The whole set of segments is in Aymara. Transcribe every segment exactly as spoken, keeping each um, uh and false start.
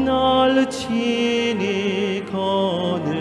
날 친히 거느리시네.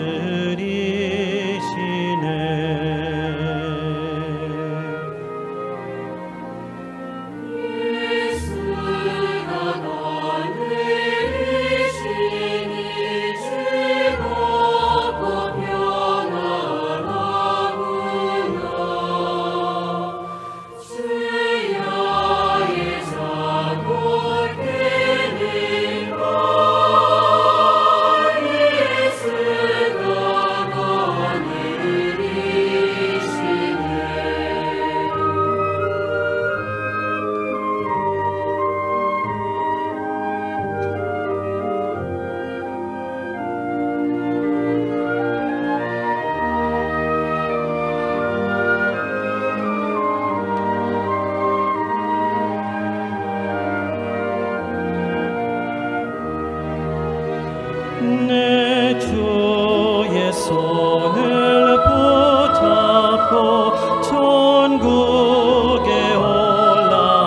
내 주의 손을 붙잡고 천국에 올라가겠네.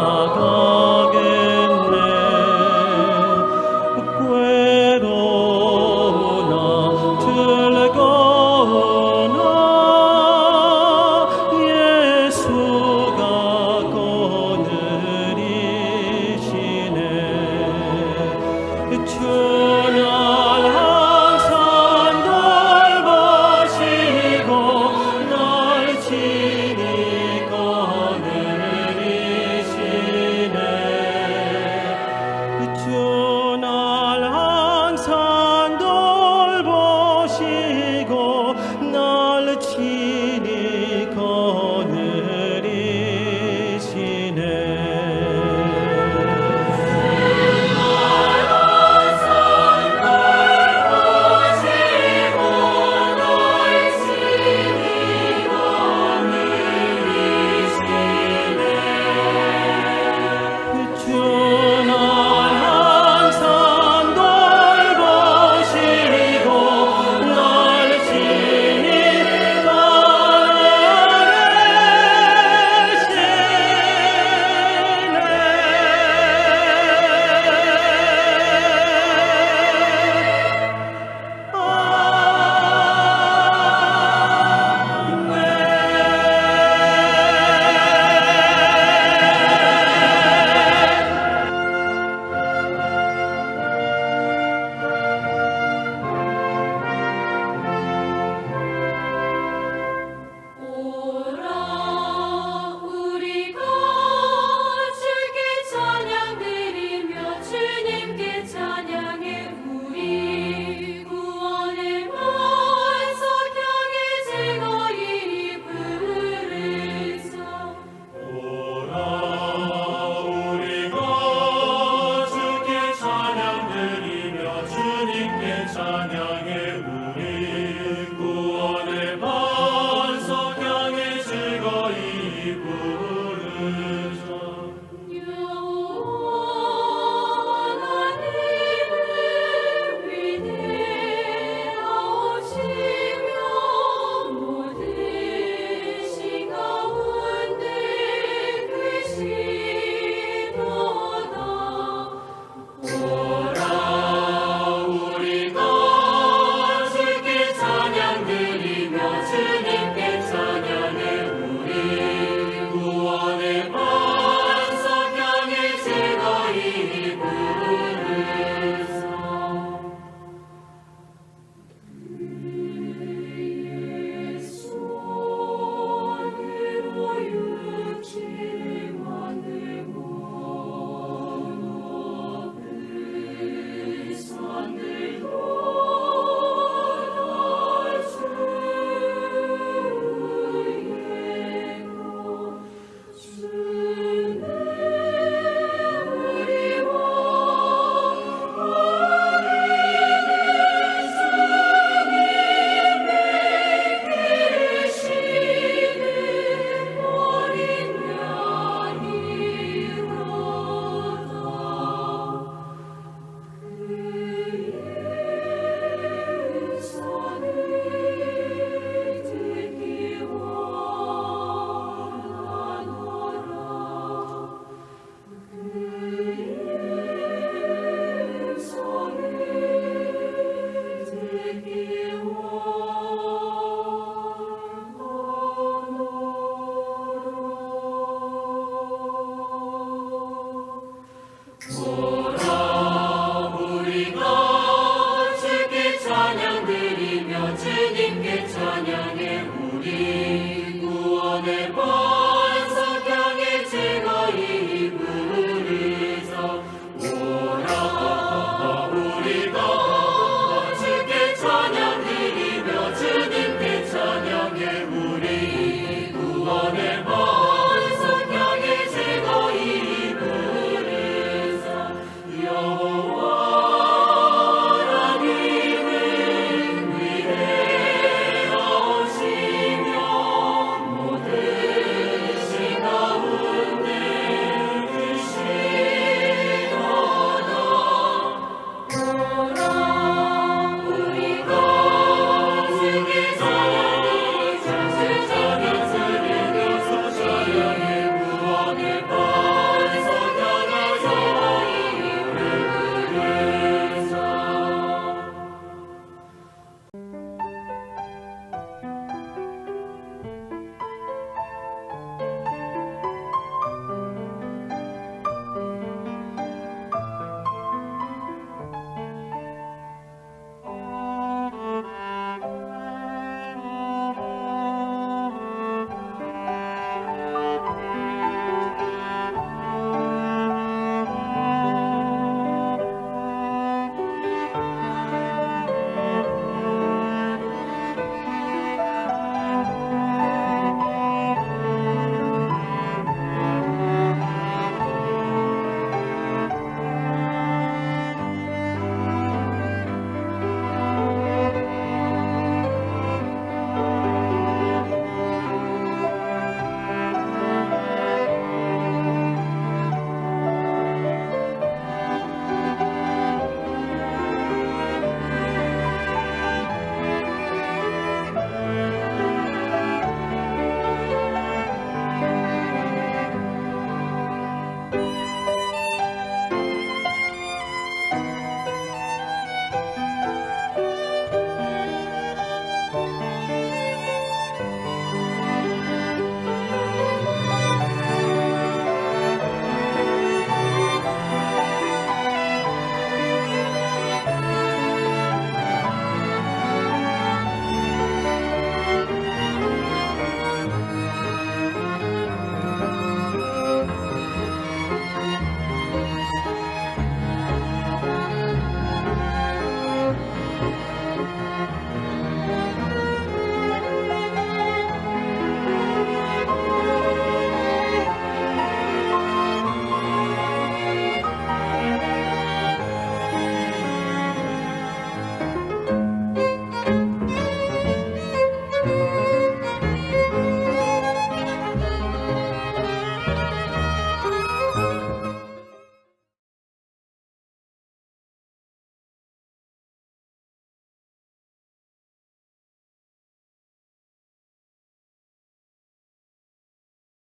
괴로우나 즐거우나 예수가 거느리시네. 주 날 항상 돌보시고 날 지니고 내리시네. 주 날 항상 돌보시고 날 지니고 내리시네.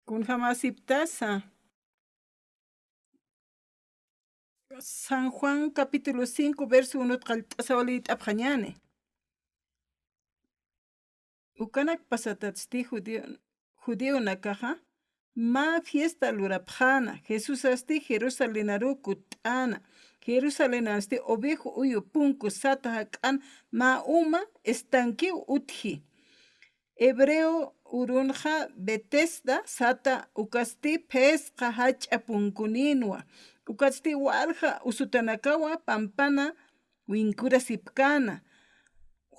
Kunjamasiptasa. San Juan capítulo cinco, verso uno qallt'asaw liyt'apxañäni. Ukanak pasatatsti judío, judíonakaxa mä fiesta lurapxäna, Jesusasti Jerusalenaruw kutt'äna. Jerusalenansti Oveja Uyu punku sata jak'an mä uma estanquew utji. Hebreo urunxa Betesda sata, ukatsti phisqa jach'a punkunïnwa. Ukatsti walja usutanakawa pampana winkurasipkäna.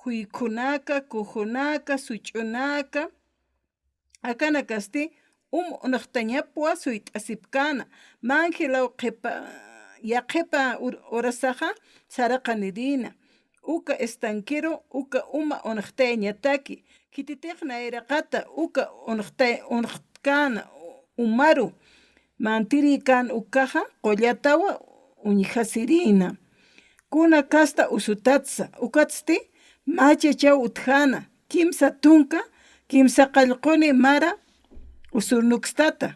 Juykhunaka, kujunaka, such'unaka, akanakasti um unxtañapwa suyt'asipkäna. Mä angelaw qhipa, yaqhipa ur-, horasaxa saraqanirïna. Uka estanqueru uka uma unxtayañataki. Khititix nayraqata uka unxtay-, unxtkän umaru mantirïkän ukaxa qullatawa uñjasirïna. Kuna kasta usutatsa, ukatsti machachaw utjäna, kimsa tunka, kimsa qallquni mara usurnukstata.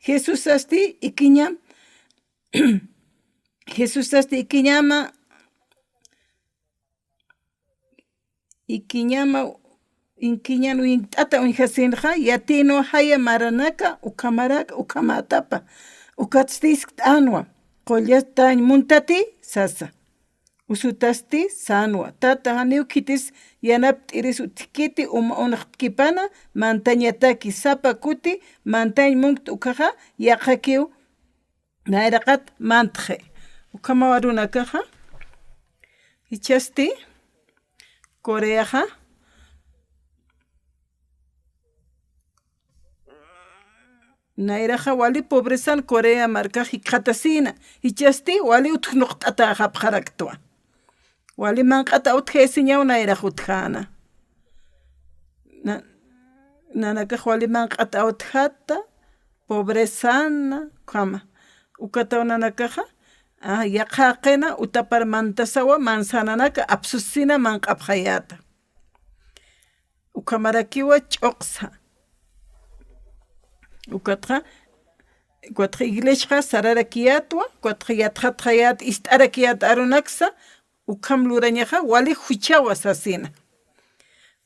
Jesusasti ikiñam, Jesusasti ikiñama, ikiñama, ikiñan winkt'ata uñjasinxa, yatïnwa jaya maranaka, ukhamarak, ukhamätapa. Ukatsti siskt'änwa, qullatañ muntatï sasa. Usutasti sänwa, tata, janiw khitis yanapt'iris utjkiti uma unxtkipana, mantañataki sapa kuti, mantañ munkt ukkhaxa, yaqhakiw nayraqat mantxi. Ukhamaw arunakaxa, jichhasti Coreaxa, nayraxa wali pobresan Corea markax jikxatasïna, jichhasti wali utjnuqt'atäxapxaraktwa. Wali manq'at awtjayasiñaw nayrax utjäna. Na-, nanakax wali manq'at awtjata, pobresana, ukhama. Ukataw nanakaxa, a, yaqha jaqina utapar mantasawa manzananaka apsusina manq'apxayäta. Ukhamarakiwa ch'uqsa. Ukatxa, ukatxa iglesiaxa sararakiyätwa, ukatxa yatxatxayät, ist'arakiyät arunaksa, ukham lurañaxa, wali juchawa sasina.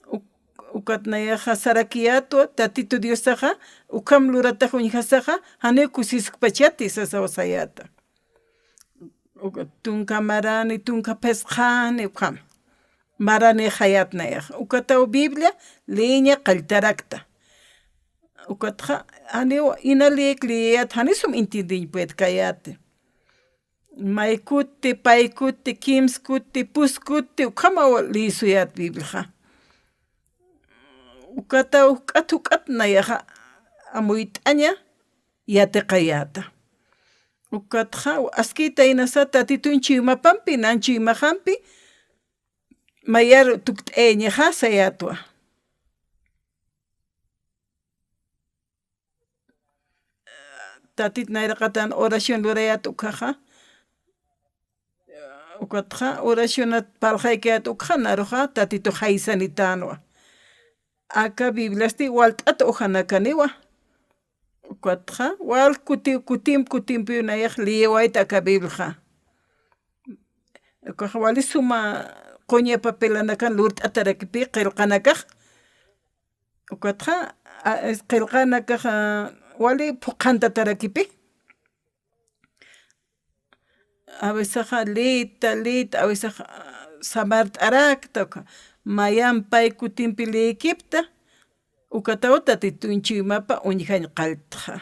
Uk-, ukat nayaxa sarakiyätwa, Tatitu Diosaxa, ukham luratax uñjasaxa, janiw kusiskpachati sasaw sayäta. Ukat tunka marani, tunka phisqani, ukham. Maranixayät nayaxa. Ukataw Biblia, leeña qalltarakta. Ukatxa, janiw, ina leek leeyät, janiw sum entiendeñ puedkayäti. May kuti, pay kuti, kims kuti, pus kuti, ukhamaw leesuyät Bibliaxa. Ukataw juk'at juk'at nayaxa amuyt'aña yatiqayäta. Ukatxa, askïta inasa Tatituñ chuymapampi, nan chuymaxampi, mayar tukt'ayañaxa sayätwa. Tatit nayraqatan oración lurayät ukkhaxa. Ukatxa oracionat parlxaykayät ukkhaxa, naruxa Tatitux jaysanitänwa. Aka Bibliasti walt'at ujanakaniwa. Ukatxa wal kuti, kutimp, kutimpiw nayax leewayta aka Bibliaxa. Ukax wali suma quña papelanakan lurt'atarakipi qillqanakax. Ukatxa, a, es, qillqanakaxa wali phuqhantatarakipi. A veces leeyta, leeyta, a veces samart'arakta, uka mayamp pay kutimpi leekipta, ukataw Tatituñ chuymapa uñjañ qalltxa.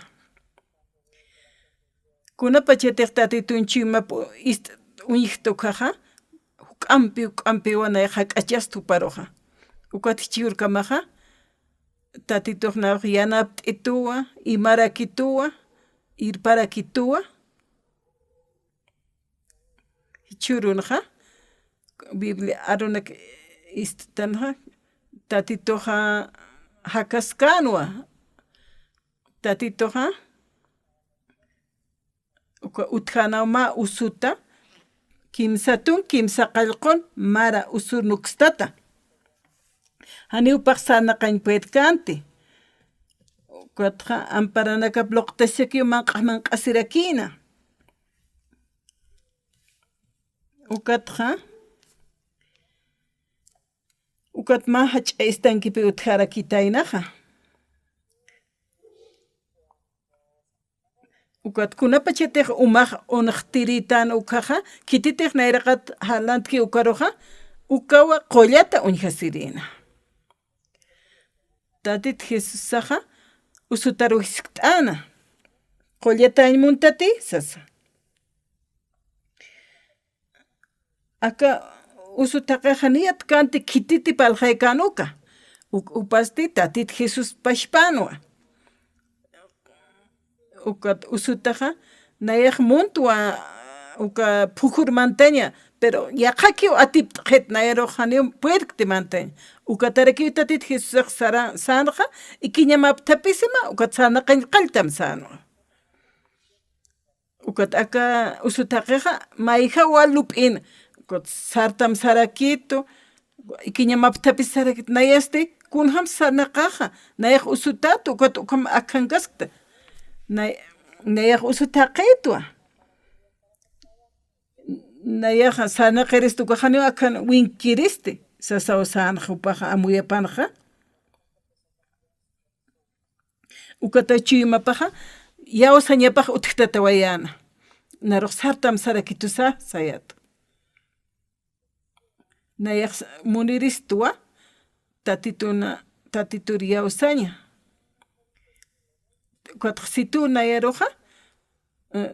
Kunapachatix Tatituñ chuymap ist-, uñjta ukkhaxa, juk'ampi, juk'ampiwa nayax jak'achast juparuxa. Ukat jichhürkamaxa, Tatitux nayax yanapt'ituwa, imarakituwa, irparakituwa. Jichhürunxa, Biblia arunak ist'tanxa, Tatituxa jakaskänwa. Tatituxa, uka utjänaw mä usuta, kimsa tun, kimsa qallqun, mara usurnukstata. Janiw pax sarnaqañ puedkänti. Ukatxa amparanakap luqtasikiw manq'as manq'asirakïna. Ukatxa, ukat mä jach'a estanquepi utjarakitaynaxa. Ukat kunapachatix umax unxtirïtän ukhaxa, khititix nayraqat jalantki ukaruxa, ukawa qullata uñjasirïna. Tatit Jesusaxa usutaruw jiskt'äna. "¿Qullatañ muntati?" sasa. Aka usu thaqixa niyat kanti khititi parlxaykän uka. Uk-, jupasti Tatit Jesús pachpänwa. Ukat usutaxa nayax muntwa uka phukhur mantaña, pero yaqhakiw atipt'xit, nayarux janiw puedkti mantaña. Ukatarakiw Tatit Jesusax sara-, sänxa, ikiñam apthapisima, ukat sarnaqañ qalltam sänwa. Ukat aka usu thaqixa mayjaw wal lup'in, ukat sartam sarakitu, ikiñam apthapis sarakitu, nayasti kunjam sarnaqaxa, nayax usutat, ukat ukham akhankaskta. Nay-, nayax usu thaqitwa. Nayaxa sarnaqirist ukax janiw akhan winkiristi, sasaw sänxa jupaxa amuyapanxa. Ukata chuymapaxa, yawsañapax utjtatawayäna. Narux sartam sarakitusa, sayat. Nayax muniristwa, Tatituna, Tatitur yawsaña. Ukatxa situ nayaruxa, eh,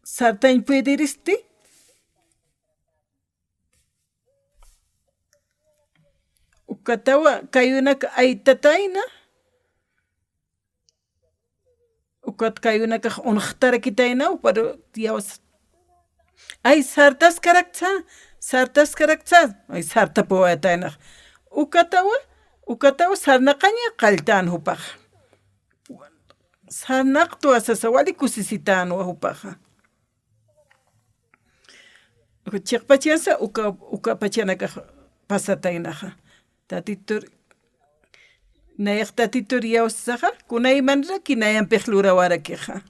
sartañ puediristi, ukatawa kayunak aytatayna, ukat kayunakax unxtarakitayna, pero yawsa. Ay, sartaskaraksa, sartaskaraksa, ay, sartapawayataynax. Ukatawa, ukatawa sarnaqaña qalltän jupax. Sarnaqtwa sasa, wali kusisitänwa jupaxa. Chiqpachansa uka, uka pachanakax pasataynaxa. Tatitur, nayax Tatitur yawsaxa, kunaymanraki nayampix lurawarakixa.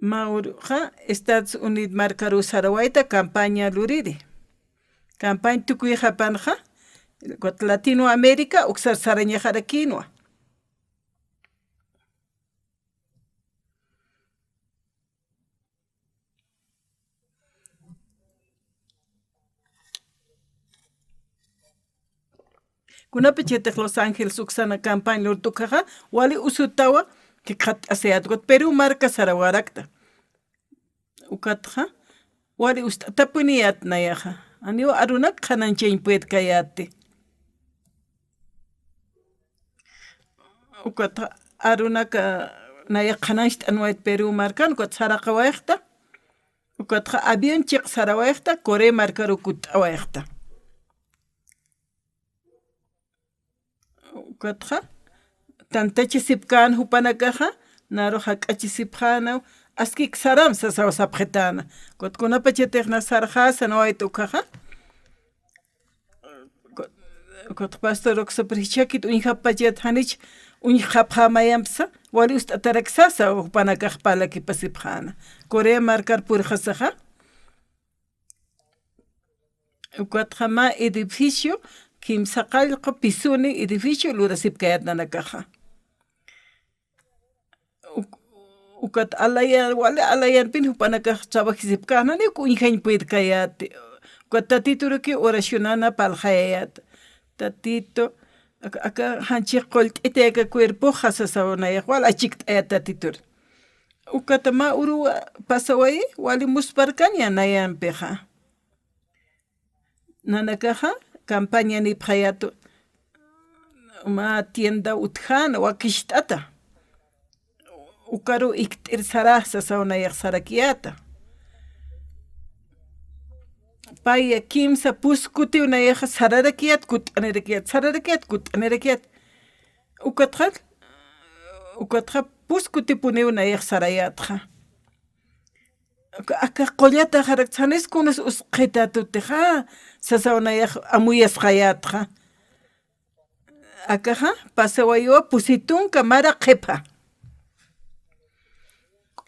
Mä uruxa Estados Unidos markaruw sarawayta campaña luriri. Campaña tukuyxapanxa, Latinoamérica uksar sarañaxarakïnwa. Kunapachatix Los Ángeles uksana campaña lurtukxaxa, wali usutawa jikxat'asayät, ukat Perú marka sarawarakta. Ukatxa, wali ust'atapuniyät nayaxa. Janiw arunak qhanañchañ puedkayäti. Ukatxa arunaka nayax qhanañcht'anwayt Perú markan, ukat saraqawayxta. Ukatxa avión chiq sarawayxta, Corea markaruw kutt'awayxta. Ukatxa, tantachasipkän jupanakaxa, naru jak'achasipxänaw, askik saram sasaw sapxitäna. Ukat kunapachatix na sarxäsa nuwayt ukhaxa. Ukat, ukat pastor uksa, pero jichhakit uñjapxapachat, janich uñjxapxämayampsa, wali ust'ataraksa sasaw jupanakax parlakipasipxäna. Corea markar purxasaxa. Ukatxa mä edificio, kimsa qallqu pisuni edificio lurasipkayät nanakaxa. Uk-, ukat alaya, wali alayanpin jupanakax trabajisipkän, janiw uñjañ puedkayäti. Ukat Tatiturukiw oracionana parlxayayät. Tatito, aka, aka janchix qullt'iti aka cuerpoxa sasaw nayax wal achikt'ayät Tatitur. Ukat mä uruw pasawayi, wali musparkaña nayampixa. Nanakaxa campañanipxayätu, mä tienda utjäna wakicht'ata. Ukaruw ikt'ir sarä sasaw nayax sarakiyäta. Paya kimsa pus kutiw nayaxa sararakiyät, kutt'anirakiyät, sararakiyät, kutt'anirakiyät. Ukatxa, ukatxa pus kutipuniw nayax sarayätxa. Aka, aka qullataxaraksa, janis kunas usqhitätutixa, sasaw nayax amuyasxayätxa. Akaxa, pasawayuwa pusi tunka mara qhipa.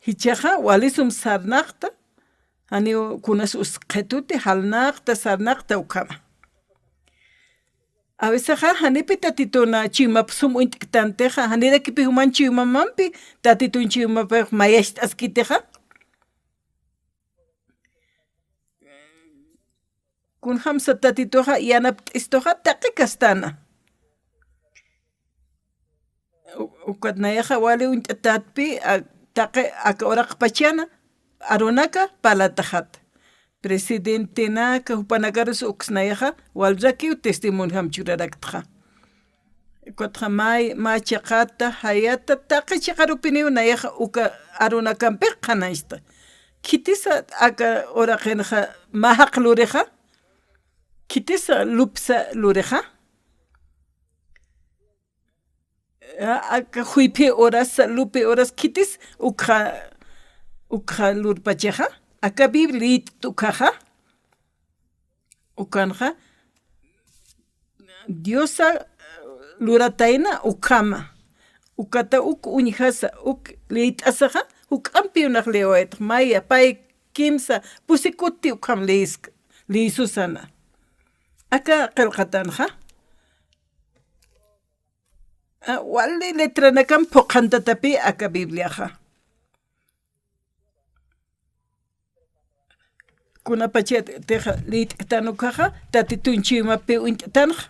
Jichhaxa, wali sum sarnaqta, janiw kunas usqhituti, jalnaqta, sarnaqta ukhama. A vecesaxa, janipi Tatitun chuymap sum uñt'ktantixa, janirakipi juman chuymamampi, Tatitun chuymapix mayacht'askitixa. Kunjamsa Tatituxa yanapt'istuxa taqi kastana. U-, ukat nayaxa wali uñt'atatpi, a, taqi aka uraqpachana, arunaka parlataxat. Presidentenaka, jupanakarus uks nayaxa, walrakiw testimoniojam churaraktxa. Ukatxa mä, mä chiqata, jayata, taqi chiqarupiniw nayaxa uka arunakampix qhanañsta. Khitisa aka uraqinxa mä jaq lurixa, khitisa lupsa lurixa. A, aka juyphi urasa, luphi uras khitis ukxa, ukxa lurpachaxa, aka Biblia liyt'ta ukhaxa. Ukanxa, Diosa luratayna ukhama. Ukata uk uñjasa, uk liyt'asaxa, juk'ampiw nax liwaytx, maya, pay kimsa, pusi kuti ukham liysk-, liysusana. Aka qillqatanxa, a, wali letranakam phuqhantatapi aka Bibliaxa. Kunapachatix liyt'ktan ukhaxa, Tatitun chuymapi uñt'tanxa.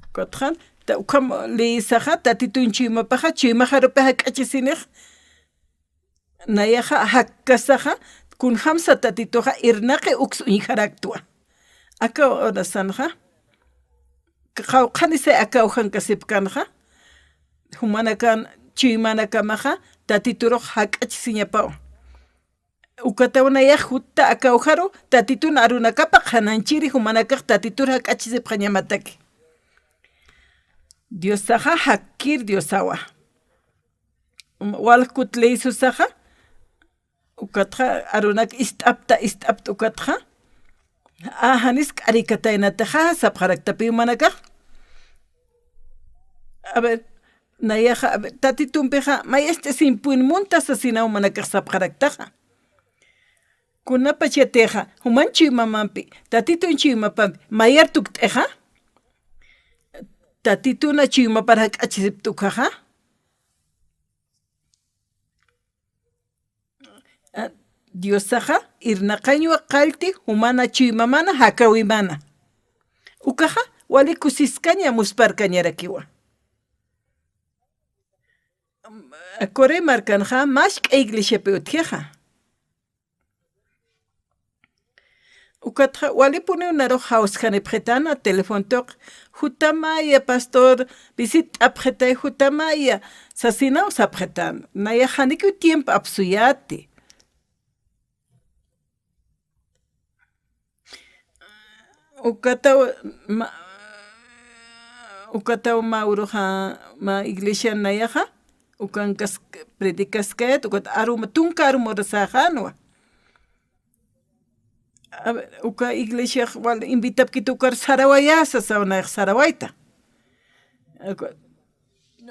Ukatxa, ta ukham liyisaxa, Tatitun chuymapaxa, chuymaxarupi jak'achisinix. Nayaxa jakkasaxa, kunjamsa Tatituxa irnaqi uks uñjaraktwa. Aka urasanxa, qawqhanisay aka ujankasipkanxa, jumanakan chuymanakamaxa, Tatiturux jak'achisiñapaw. Ukataw nayax jutta aka ujaru, Tatitun arunakapa qhanañchiri, jumanakax Tatitur jak'achisipxañamataki. Diosaxa jakkir Diosawa. Walkut liysusaxa, ukatxa arunak ist'apta, ist'apta ukatxa. A, janis k'arikataynataxa, sapxaraktapi jumanakax. A ver, nayaxa, a ver, Tatitumpixa, mayast'asiñ pun munta sasinaw jumanakax sapxaraktaxa. Kunapachatixa, juman chuymamampi, Tatitun chuymapampi, mayar tukt'ixa, Tatituna chuymapar jak'achisipta ukhaxa. A, Diosaxa irnaqañwa qallti jumana chuymamana jakäwimana. Ukaxa wali kusiskaña musparkañarakiwa. Corea markanxa mask'a iglesiapi utjixa. Ukatxa walipuniw narux jawsjanipxitana, teléfono tuq, jutamaya pastor, visit'apxitay jutamaya, sasinaw sapxitan. Nayax janikiw tiempo apsuyäti. Ukataw ma-, ukataw mä uruxa, mä iglesia nayaxa, ukankas predikaskayät, ukat arum, tunka arum urasaxänwa. A ver, uka iglesiax wal invitapkit ukar sarawayasa sasaw nayax sarawayta. Uka,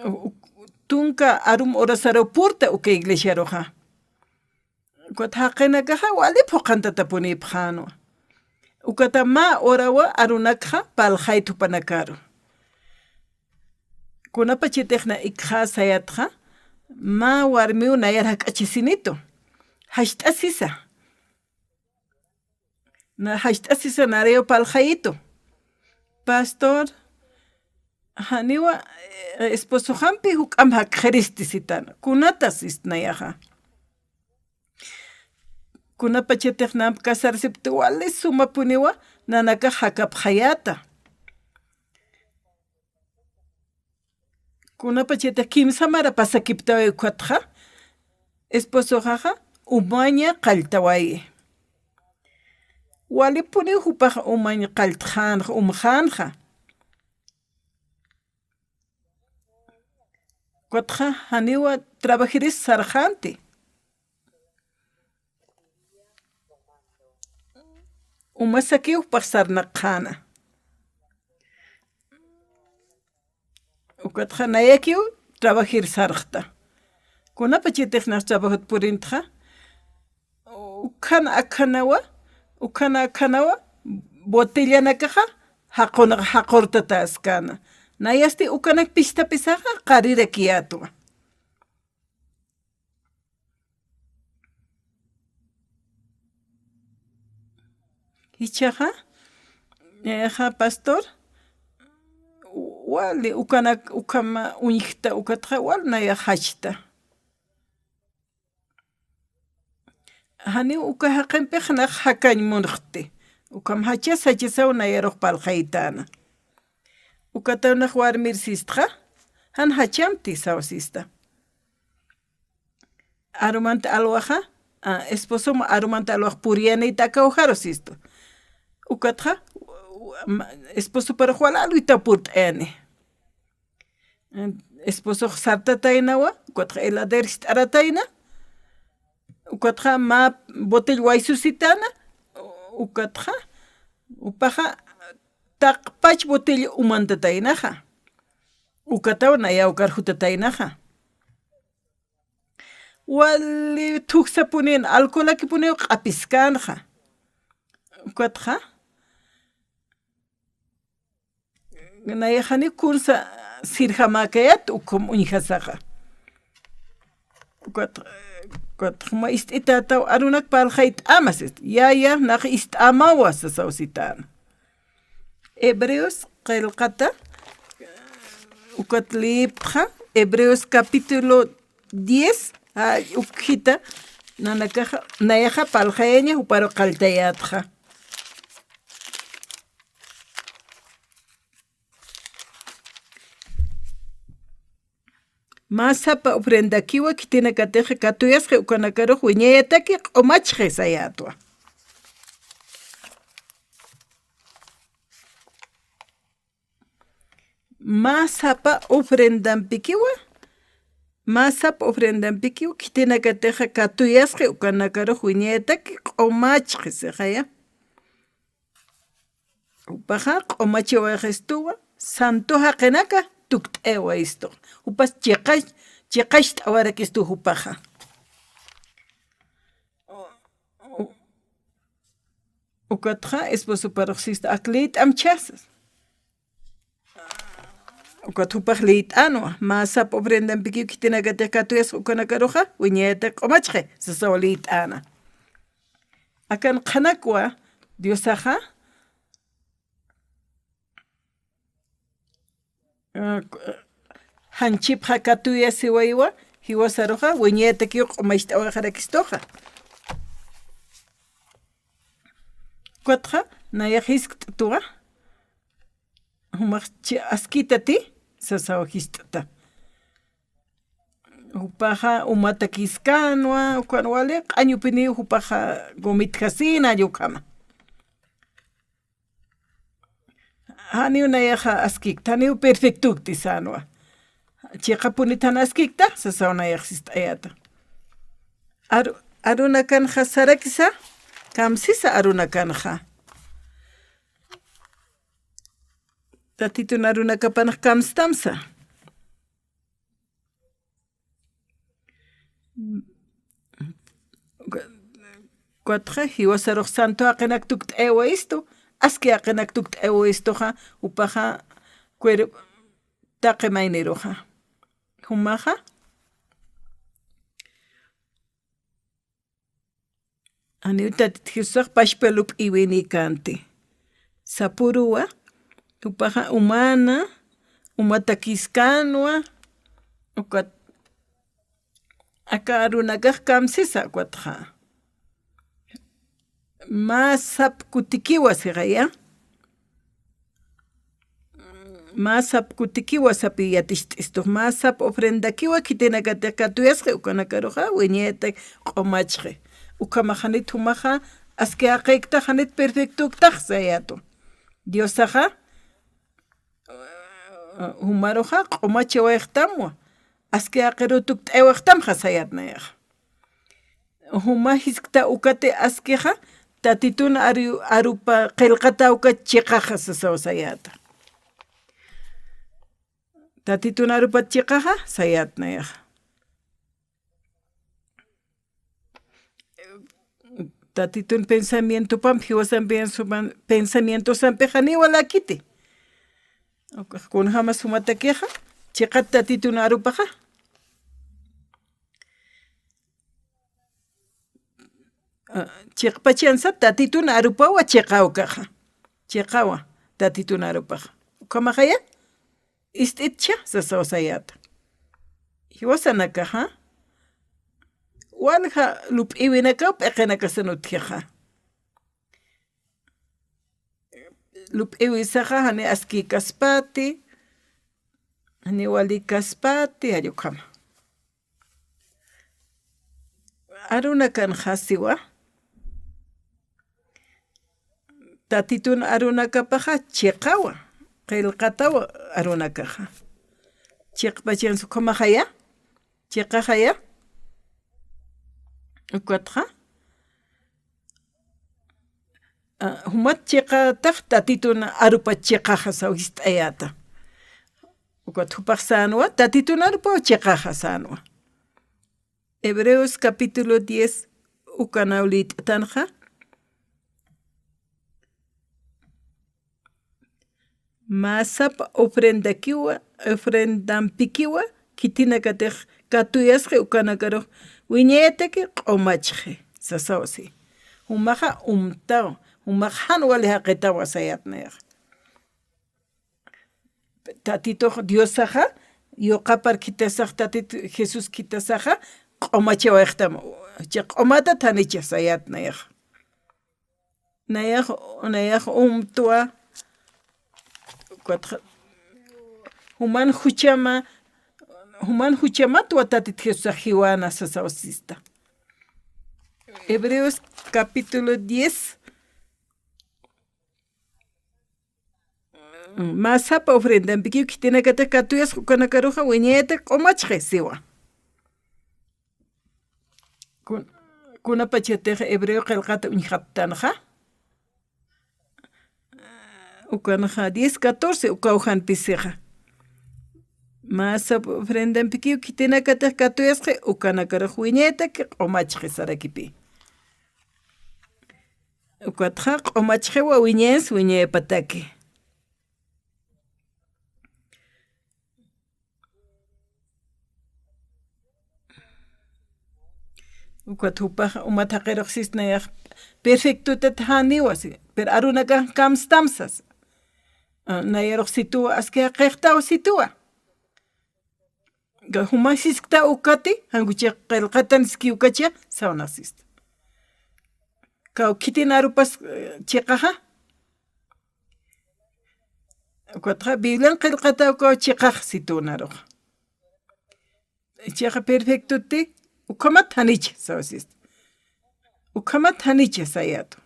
u-, tunka arum urasaruw purta uka iglesiaruxa. Ukat jaqinakaxa wali phuqhantatapunipxänwa. Ukata mä urawa arunakxa parlxayt jupanakaru. Kunapachatix na ikxä sayätxa, mä warmiw nayar jak'achisinitu. Jacht'asisa. Na jacht'asisa narayaw parlxayitu. Pastor, janiwa, eh, esposoxampi juk'amp jakxiristi sitana. Kunatas sist nayaxa. Kunapachatix namp casarasipkti wali sumapuniwa nanakax jakapxayäta. Kunapachatix kimsa mara pasakiptawayi ukatxa, esposoxaxa umaña qalltawayi. Walipuniw jupax umañ qalltxänxa, umxänxa. Ukatxa janiwa trabajiris sarxänti. Umasakiw jupax sarnaqxäna. Ukatxa nayakiw trabajir sarxta. Kunapachatix nax trabajot purintxa, ukhan akhanawa, ukhan akhanawa, botellanakaxa jaqunxa jaqurtatäskana. Nayasti ukanak pisthapisaxa qarirakiyätwa. Jichhaxa, nayaxa pastor, wali ukanak, ukhama uñjta ukatxa, wal nayax jachta. Janiw uka jaqimpix nax jakañ munxti. Ukham jachas, jachasaw nayarux parlxaytäna. Ukataw nax warmir sistxa, jan jachamti saw sista. Arumanta alwaxa, a, esposom arumanta alwax puriyanïta aka ujaru sistu. Ukatxa, ma, esposoparux wal alwitaw purt'ayani. Esposox sartataynawa, ukatxa heladera jist'aratayna, ukatxa mä botell waysusitäna, ukatxa, jupaxa taqpach botell umantataynaxa. Ukataw nayaw karxutataynaxa. Wali thujsapunin, alcoholakipuniw q'apiskänxa. Ukatxa, nayaxani kunsa sirjamäkayät ukham uñjasaxa. Ukat, ukat juma ist'itätaw arunak parlxayt'ama sist. Yaya, nax ist'amawa sasaw sitäna. Hebreos qillqata, ukat liyiptxa, Hebreos capítulo diez, a, ukjita, nanakaxa, nayaxa parlxayaña, juparu qalltayätxa. Mä sapa ofrendakiwa khitinakatixa katuyasxi ukanakarux wiñayataki q'umachxi sayätwa. Mä sapa ofrendampikiwa, mä sapa ofrendampikiwa khitinakatixa katuyasxi ukanakarux wiñayataki q'umachxi sixaya. Jupaxa q'umachiwayxistuwa, santo jaqinaka tukt'ayawayistu. Jupas chiqax, chiqaxt'awarakistu jupaxa. Ukatxa esposoparux sista, ak liyt'amchasa. Ukat jupax liyt'änwa, mä sapa ofrendampikiw khitinakatix katuyasxi ukanakaruxa, wiñayataki q'umachxi, sasaw liyt'äna. Akan qhanakwa Diosaxa, janchipxa katuyasiwaywa, jiwasaruxa, wiñayatakiw q'umacht'awayxarakistuxa. Ukatxa, nayax jiskt'tuwa, jumax chi askitati, sasaw jist'ta. Jupaxa umatakiskänwa, ukan wali q'añupiniw jupaxa gomitjasina, ukhama. Janiw nayaxa askikta, janiw perfectukti sänwa. Chiqapunit jan askikta, sasaw nayax sist'ayäta. Aru, arunakanxa sarakisa, kamsisa arunakanxa. Tatitun arunakapanx kamstamsa. Ukatxa, jiwasarux santo jaqinak tukt'ayawayistu, aski jaqinak tukt'ayawayistuxa, jupaxa cuerpo taqi mayniruxa. Jumaxa, janiw Tatit Jesusax pachpa lup'iwini kanti. Sapuruwa, jupaxa umana, umatakiskänwa, ukat aka arunakax kamsisa ukatxa. Mä sap kutikiwa sixaya. Mä sap kutikiwa sapi yaticht'istux, mä sap ofrendakiwa khitinakatix katuyasxi ukanakaruxa, wiñayataki q'umachxi. Ukhamax janit jumaxa, aski jaqïktax, janit perfectuktax sayätwa. Diosaxa, jumaruxa q'umachawayxtamwa, aski jaqiruw tukt'ayawaxtamxa sayät nayaxa. Juma jiskta ukati askixa, Tatitun aru, arupa qillqata uka chiqaxa sasaw sayäta. Tatitun arupat chiqaxa, sayat nayaxa. Tatitun pensamientopampi, jiwasan piensopan-, pensamientosampixa niwa lakiti. Kunjamas jumatakixa, chiqat tatitun arupaxa. Ah, chiqpachansa tatitun arupawa chiqaw kaxa. Chiqawa tatitun arupaxa. Ukhamaxaya, ist'itcha, sasaw sayata. Jiwasanakaxa, walja lup'iwinakaw p'iqinakasan utjixa. Lup'iwisaxa, jani askïkaspati, jani walïkaspati, jall ukhama. Arunakanxa siwa. Tatitun arunakapaxa chiqawa, qillqatawa arunakaxa. Chiqpachansa ukhamaxaya, chiqaxaya. Ukatxa, ah, jumat chiqatax tatitun arupa chiqaxa saw jist'ayäta. Ukat jupax sänwa, tatitun arupaw chiqaxa sänwa. Hebreos capítulo diez, ukanaw lït'tanxa. Mä sapa ofrendakiwa, ofrendampikiwa, khitinakatix katuyasxi ukanakarux wiñayataki q'umachxi, sasaw si. Jumaxa umtaw, jumax jan wali jaqitawa sayat nayaxa. Tatitux Diosaxa, yuqapar khitasax, Tatit Jesús khitasaxa, q'umachawayxtam, chiqa q'umatat janicha sayat nayaxa. Nayax, nayax umtwa, ukatxa, juman juchama, juman juchamatwa Tatit Jesusax jiwana sasaw sista. Hebreos capítulo diez. Mä sapa ofrendampikiw khitinakatix katuyasxi ukanakaruxa wiñayataki q'umachxi siwa. Kun-, kunapachatix hebreo qillqata uñjaptanxa. Ukanxa diez catorce, ukaw jan pisixa. Mä sapa ofrendampikiw khitinakatix katuyasxi ukanakarux wiñayataki q'umachxi sarakipi. Ukatxa q'umachxiwa wiñayans wiñayapataki. Ukat jupax umat jaqirux sisnayax perfectotat janiwa si, pero arunakax kamstam sas. Ah, nayarux situwa, aski jaqixtaw situwa. Jumax siskta ukati, jan kuchix qillqatan siski ukacha, sawnax sista. Kaw khitin arupas, eh, chiqaxa. Ukatxa, Biblian qillqataw kaw chiqax situnaruxa. Chiqa perfectoti, ukhamat janicha, saw sista. Ukhamat janicha sayatu.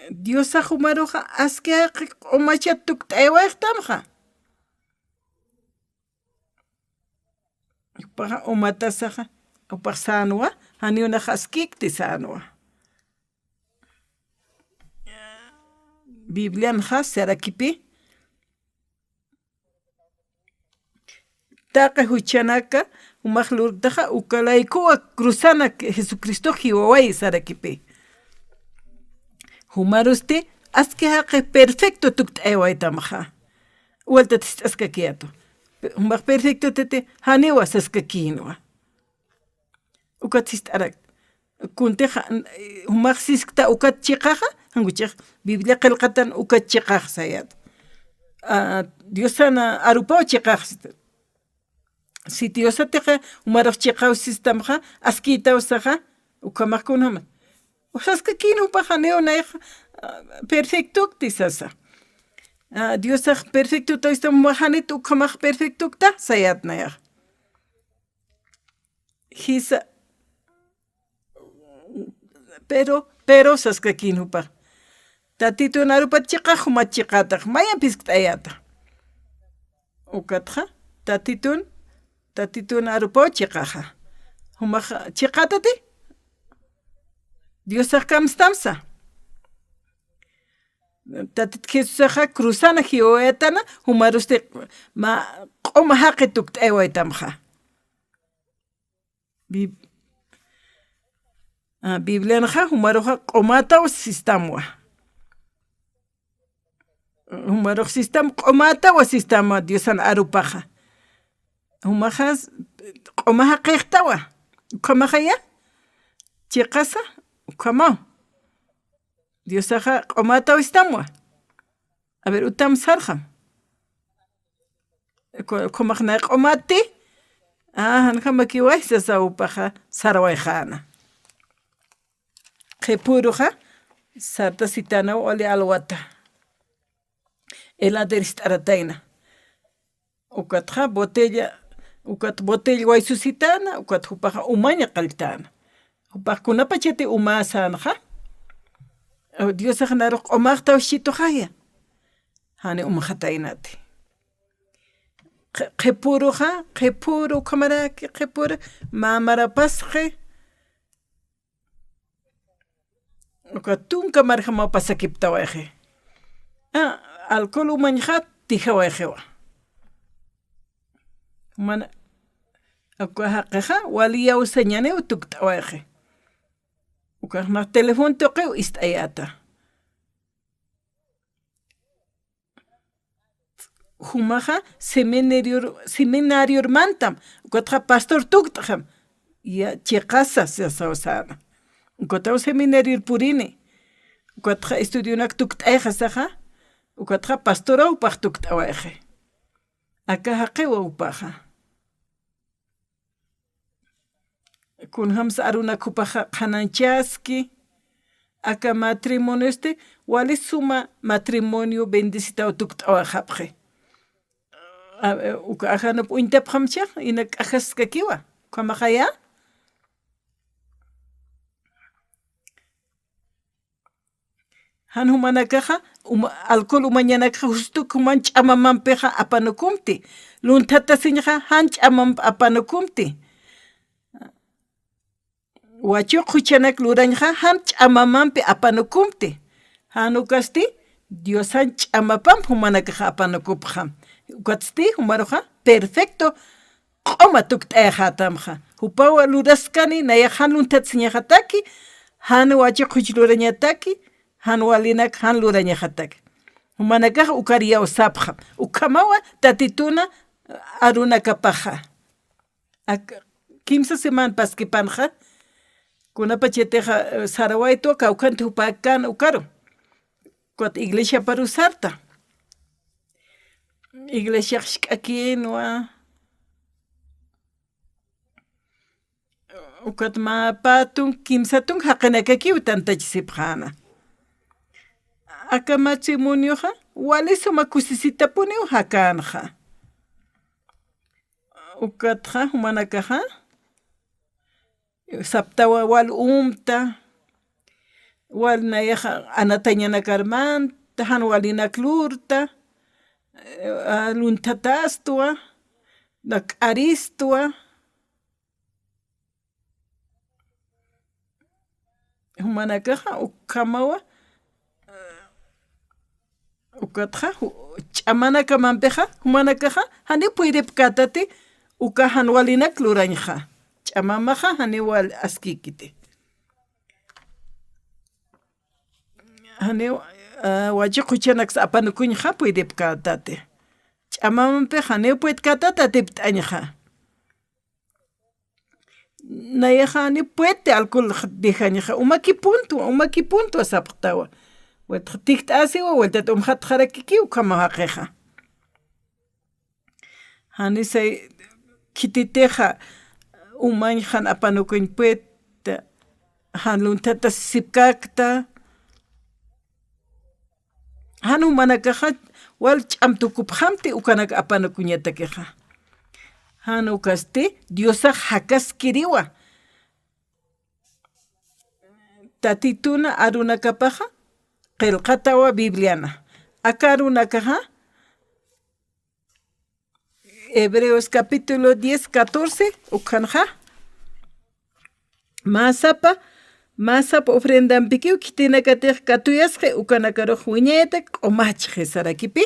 Diosax jumaruxa aski jaqi q'umachat tukt'aywayxtamxa. Jupaxa umatasaxa, jupax sänwa, janiw nax askïkti sänwa. Biblianxa sarakipi, taqi juchanaka, jumax lurktaxa, uka laykuwa cruzana Jesucristox jiwawayi sarakipi. Jumarusti, aski jaqi perfecto tukt'aywaytamxa. Waltat jist'askakiyatu. Jumax perfectotati, janiwa saskakïnwa. Ukat sist'arak. Kuntix, jumax siskta ukat chiqaxa, jan kuchix Biblia qillqatan ukat chiqax sayat. Ah, Diosan arupaw chiqax sita. Si Diosatixa, jumarux chiqaw sistamxa, askïtaw saxa, ukhamax kunjamat. Saskakïn jupax janiw nayax, ah, perfectokti sasa. Ah, Diosax perfectota sistam, jumax janit ukhamax perfectokta sayat nayax. Jisa, pero, pero saskakïn jupax. Tatitun arupat chiqax, jumat chiqatax, mayamp jiskt'ayata. Ukatxa, Tatitun, Tatitun arupaw chiqaxa. Jumax chiqatati, Diosax kamstamsa. Tatit Jesusaxa cruzana jiwawayatana, jumarusti mä q'uma jaqi tukt'aywaytamxa. Bib-, ah, Biblianxa jumaruxa q'umataw sistamwa. Jumarux sistam q'umatawa sistama Diosan arupaxa. Jumaxa q'uma jaqixtawa. Ukhamaxaya. Chiqasa ukhamaw. Diosaxa q'umataw sistamwa. A ver, utam sarxam. Ku-, kumaxnay q'umati. Ah, janjamakiway sasa upaxa sarwayxana. Qhipuruxa sartasitanaw oli alwata. Heladerist'aratayna. Ukatxa botella, ukat botella waysusitana, ukat jupaxa umaña qalltana. Jupax kunapachati umasanaxa. Diosax narux q'umaxtaw xituxaya. Jani umxataynati. Qhi-, qhipuruxa, qhipuru, ukhamaraki, qhipuru, mamarapasqi. Uka tunka marjamaw pasakiptawayxi. Ah, alcohol umañxa tijawayxiwa. Mana, uka jaqixa, wali yawsañaniw tukt'awayxi. Ukaxnax teléfono tuqiw ist'ayata. Jumaxa seminarior-, seminariormantam, ukatxa pastor tukt'xam, ya, chiqasa, sasawsana. Ukataw seminarior purini, ukatxa estudionak tukt'ayxa saxa, ukatxa pastoraw upax tukt'awayxi. Aka jaqiwa upaxa. Kunjamsa arunak jupaxa qhananchaski, aka matrimoniosti wali suma matrimonio bendecitaw tukt'awayxapxi. A, uka ajanup uñtapxamcha, ina k'ajaskakiwa, ukhamaxaya. Jan jumanakaxa, uma-, alcohol umañanakaxa justuk juman ch'amamampixa apanukumti. Lunthatasiñxa jan ch'amamp apanukumti. Wachuq juchanak lurañxa jan ch'amamampi apanukumti. Jan ukasti, Diosan ch'amapamp jumanakaxa apanukupxam. Ukatsti, jumaruxa, perfecto. Q'uma tukt'ayxatamxa. Jupawa luraskani, nayax jan lunthatasiñaxataki, jan wachuq juch lurañataki, jan walinak jan lurañaxataki. Jumanakax ukar yawsapxam. Ukhamawa tatituna arunakapaxa. Ak-, kimsa semana paskipanxa, kunapachatixa, eh, sarawaytwa kawkhanti jupakan ukaru. Ukat iglesiaparu sarta. Iglesiax jisk'akinwa. Ukat mä pä tunk, kimsa tunk jaqinakakiw tantachisipxäna. Aka matrimonioxa, wali suma kusisitapuniw jakanxa. Ukatxa, jumanakaxa, saptawa wal umta, wal nayaxa anatañanakarman, jan walinak lurta, eh, lunthatastwa, nak'aristwa. Jumanakaxa, ukhamawa, ukatxa, ju-, ch'amanakamampixa, jumanakaxa, janiw puydipkätati, uka jan walinak lurañxa. Ch'amamaxa, janiw wal askïkiti. Janiw, ah, wachuq juchanaksa apanukuñxa puydipkätati. Ch'amamampixa, janiw puydipkätati atipt'añxa. Nayaxa janiw puedti alcohol dejañxa, umakipuntwa, umakipuntwa sapxtawa. Vuelta tikt'asiwa, vueltat umxatxarakikiw ukhama jaqixa. Janisay khititixa umañ jan apanukuñ puedta, jan lunthatasipkäkta, jan jumanakaxa wal ch'amtukupxamti ukanak apanukuñatakixa. Jan ukasti Diosax jakaskiriwa. Tatituna arunakapaxa qillqatawa Bibliana. Aka arunakaxa Hebreos capítulo diez, catorce, ukhanxa. Mä sapa Mä sapa ofrendampikiw khitinakatix katuyasxi ukanakarux wiñayata q'umachxi sarakipi.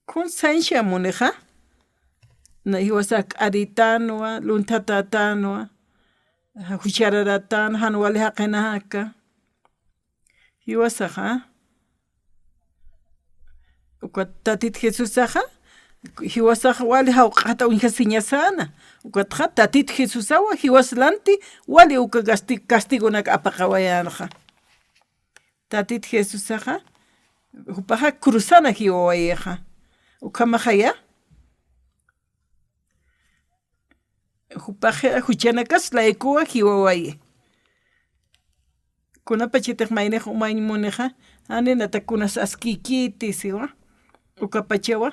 Kun sañsha munixa, na jiwasax k'aritanwa, lunthatatanwa, juchararatan, jan wali jaqinaka. Jiwasaxa, ukat Tatit Jesusaxa, jiwasax wali jawq'ata uñjasiñasana. Ukatxa Tatit Jesusawa, jiwas lanti, wali uka casti-, castigonak apaqawayanxa. Tatit Jesusaxa, jupaxa cruzana jiwawayixa. Ukhamaxaya, jupaxa juchanakas laykuwa jiwawayi. Kunapachatix maynix umañ munixa, jani natak kunas askïkiti siwa. Ukapachawa,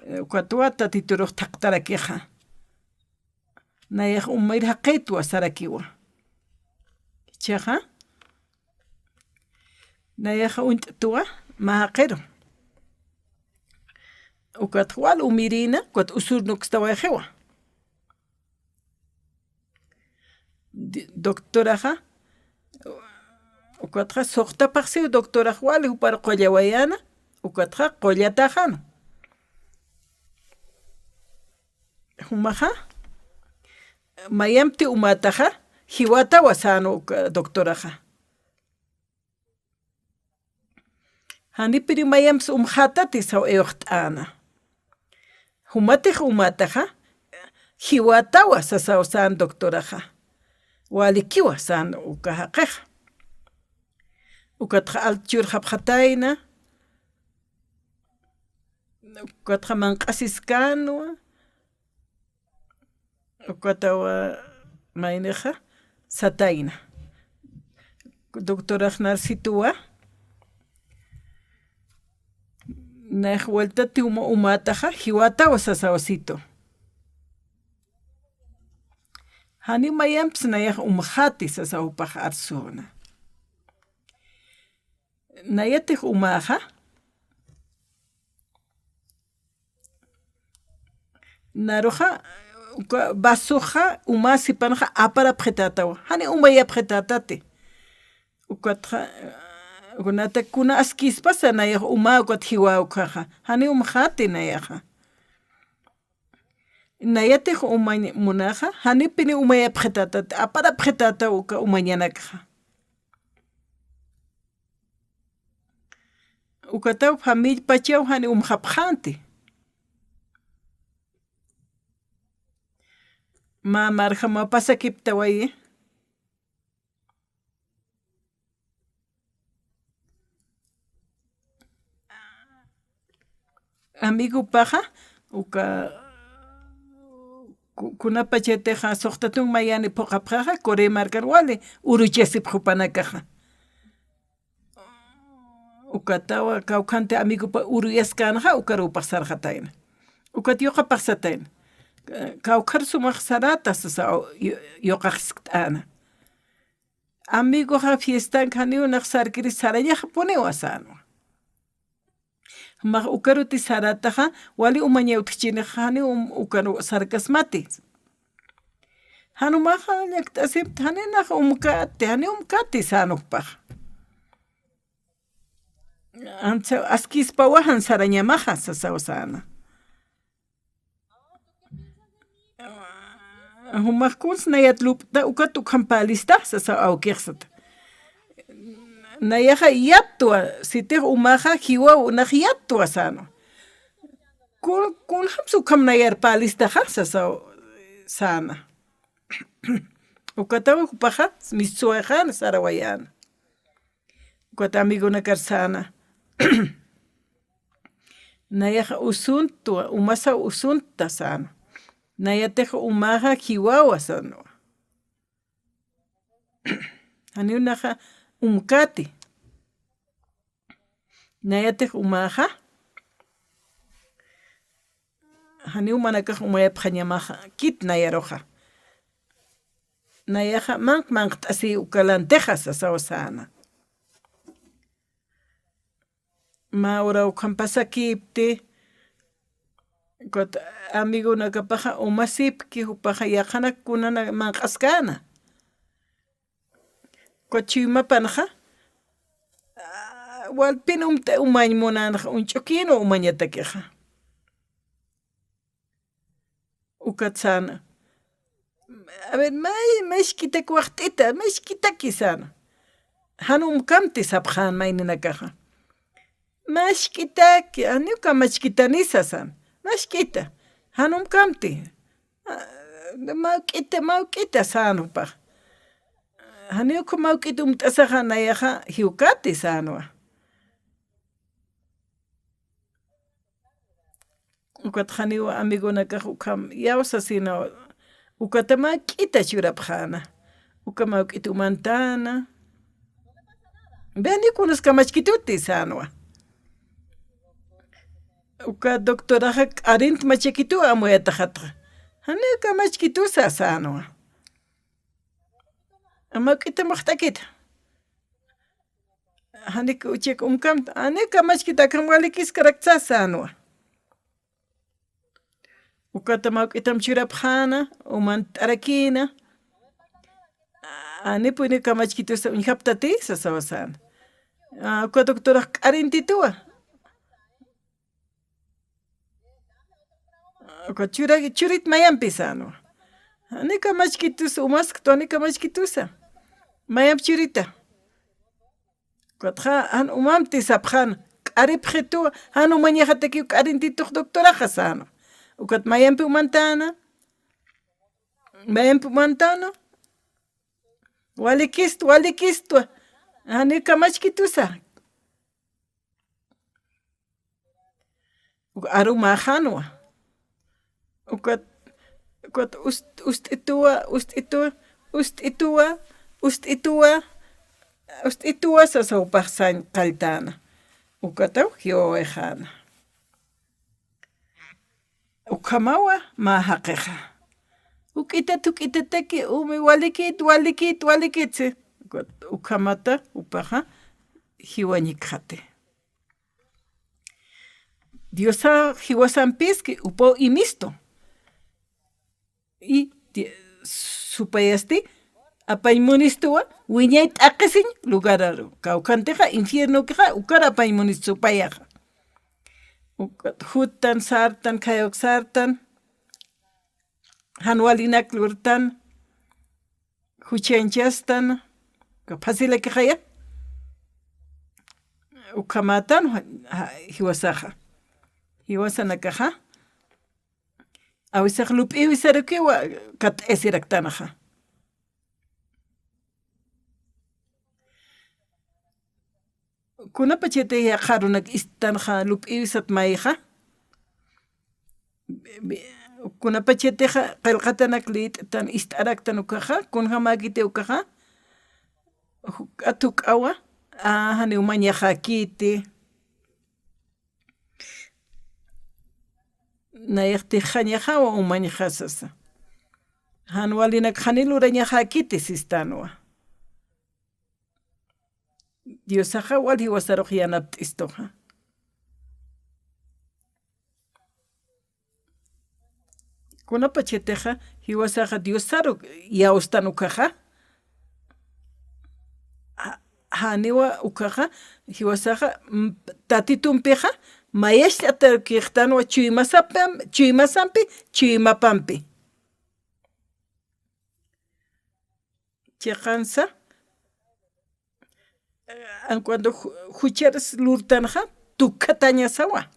eh, ukatwa Tatiturux thaqtarakixa. Nayax umayr jaqitwa sarakiwa. Jichhaxa, nayax uñt'twa mä jaqiru. Ukat wal umirïna, ukat usur nukstawayxiwa. Di-, doctoraxa, ukatxa suxtapax siw doctorax wali jupar qullawayäna, ukatxa qullataxanu. Jumaxa, mayampti umätaxa, jiwatawa säna uka doctoraxa. Janipiri mayamps umxätati saw iwxt'äna. Jumatix umätaxa, jiwatawa sasaw säna doctoraxa. Walikiwa säna uka jaqixa. Ukatxa alta churxapxatayna, ukatxa manq'asiskänwa, ukatawa maynixa satayna. Doctorax Narcituwa, nayax vueltati uma-, umätaxa, jiwatawa sasaw situ. Janiw mayamps nayax umxäti sasaw jupax arsuna. Nayatix umäxa, naruxa, uka vasoxa, uma sipanxa aparapxitätawa. Jani umayapxitätati. Ukatxa, kunata kuna askïspasa nayax uma ukat jiwa ukhaxa. Jani umxäti nayaxa. Nayatix umañ munaxa, janipini umayapxitätati, aparapxitätaw uka umañanakxa. Ukataw familiapachaw jani umxapxänti. Mä marjamaw pasakiptawayi. Amigopaxa, uka, ku-, kunapachatixa suxta tunk mayani phuqhapxaxa, Corea markar wali uruchasipxi jupanakaxa. Ukatawa kawkhanti amigopa uruyaskänxa, ukarupax sarxatayna. Ukat yuqapax satayna. Kawkhar sumax sarata sasa, yu-, yuqaxiskt'äna. Amigoxa fiestan janiw nax sarkiri sarañaxapuniwa sänwa. Max ukaruti sarataxa, wali umaña utjchinixa janiw um-, ukaru sarkasmati. Jan umaxa llakt'asipti, jani nax umkati, jani umkati sänwa jupax. Ansa askïspawa jan sarañamaxa sasaw säna. Jumax kuns nayat lup'ta ukat ukham pälista, sasaw awkix sata. Nayaxa yattwa, sitix umaxa jiwaw nax yattwa sänwa. Kun, kunjams ukham nayar pälistaxa, sasaw säna. Ukataw jupaxa, mistsuwayxäna, sarawayäna. Ukat amigonakar säna. Nayaxa usuntwa, umasaw usunta säna. Nayatix umaxa jiwawa sänwa. Janiw naxa umkati. Nayatix umaxa. Janiw umanakax umayapxañamaxa, kit nayaruxa. Nayaxa manq manqt'asi uka lantixa sasaw säna. Mä ura ukham pasakipti, Ukat amigonakapaxa umasipki, jupaxa yaqhanak kunana manq'askäna. Ukat chuymapanxa, a, walpin umt'a umañ munänxa, uñch'ukïnwa umañatakixa. Ukat säna. A ver, may, mask'itak waxt'ita, mask'itaki säna. Jan umkamti sapxän mayninakaxa. Mask'itaki, janiw kamachkitanisa säna. Mask'ita, jan umkamti. A, mawk'ita, mawk'ita sän jupax. Janiw ukha mawk'it umt'asaxa nayaxa jiwkäti sänwa. Ukat janiw amigonakax ukham iyawsasina, ukata mawk'ita churapxäna. Uka mawk'it umantäna. Veni kunas kamachkituti sänwa. Uka doctoraxa k'arint machakituw amuyataxatxa. Janiw kamachkitusa sänwa. Mawk'itam waxt'akita. Janik uchik umkamta, janiw kamachkita, akham walikiskarakta sänwa. Ukata mawk'itam churapxäna, umant'arakïna. Janipuniw kamachkitusa uñjaptati sasawa säna. A, uka doctorax k'arintituwa. Uka chura-, churit mayampi sänwa. Janiw kamachkitusa, umasktwa, janiw kamachkitusa. Mayamp churita. Ukatxa jan umamti sapxän, k'aripxituwa, jan umañaxatakiw k'arintitux doctoraxa sänwa. Ukat mayampi umantäna, mayampi umantäna. Walikistwa, walikistwa. Janiw kamachkitusa. Uka arumäxänwa. Ukat, ukat ust-, ust'ituwa, ust'ituwa, ust'ituwa, ust'ituwa, ust'ituwa sasa jupax sañ qalltäna. Ukataw jiwawayxäna. Ukhamawa mä jaqixa. Juk'ita, juk'itataki, umi, walikit, walikit, walikit, si. Ukat ukhamata jupaxa jiwañikxati. Diosax jiwasampiski upaw imistu. Y di-, supayasti apañ munistuwa wiñay t'aqhisiñ lugararu. Kawkhantixa infiernokixa ukar apañ munistu supayaxa. Ukat juttan, sartan, khayawk sartan, jan walinak lurtan, juchañchastan, uka facilakixaya. Ukhamätan, ja-, ja-, jiwasaxa. Jiwasanakaxa. Awisax lup'iwisarukiwa kat'ayasiraktanaxa. Kunapachatix yaqha arunak ist'tanxa lup'iwisat mayxa. Kunapachatixa qillqatanak lït'tan ist'araktan ukaxa, kunjamäkiti ukaxa, juk'at juk'awa, a, janiw umañaxäkiti. Nayax tixañaxawa umañxa sasa. Jan walinak janiw lurañaxäkiti sistanwa. Diosaxa wal jiwasarux yanapt'istuxa. Kunapachatixa jiwasaxa Diosaru iyawstan ukaxa, ja-, janiwa ukaxa, jiwasaxa, mm, Tatitumpixa, mayacht'atarukïxtanwa chuymasapam-, chuymasampi, chuymapampi. Chiqansa, en cuanto ju-, jucharis lurtanxa, tukkatañasawa.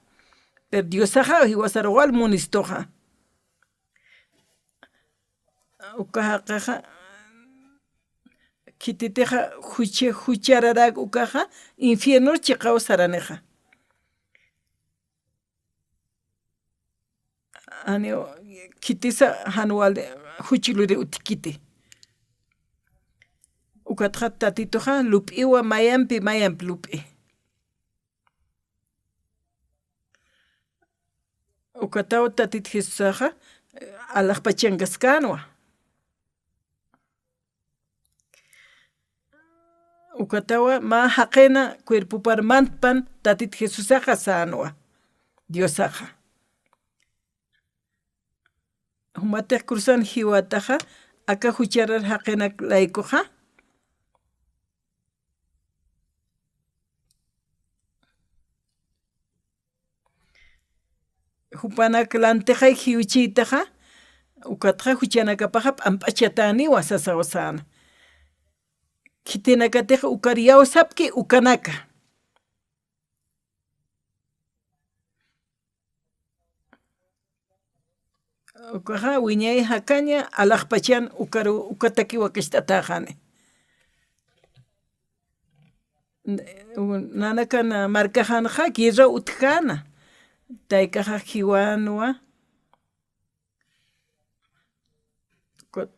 Pero Diosaxa jiwasar wal munistuxa. Uka jaqixa, khititixa jucha-, juchararak ukaxa, infiernor chiqaw saranixa. Janiw, khitisa jan wal juch luri utjkiti. Ukatxa Tatituxa lup'iwa mayampi, mayamp lup'i. Ukataw Tatit Jesusaxa, alaxpachankaskänwa. Ukatawa mä jaqina cuerpopar mantpan Tatit Jesusaxa sänwa, Diosaxa. Jumatix cruzan jiwataxa, aka jucharar jaqinak laykuxa. Jupanak lantixay jiwchiytaxa, ukatxa juchanakapaxa p'amp'achatäniwa sasaw säna. Khitinakatix ukar iyawsapki ukanaka. Ukaxa wiñay jakaña alaxpachan ukaru, ukataki wakacht'atäxani. Nanakan markaxanxa guerra utjäna. Taykaxa jiwanwa. Ukat,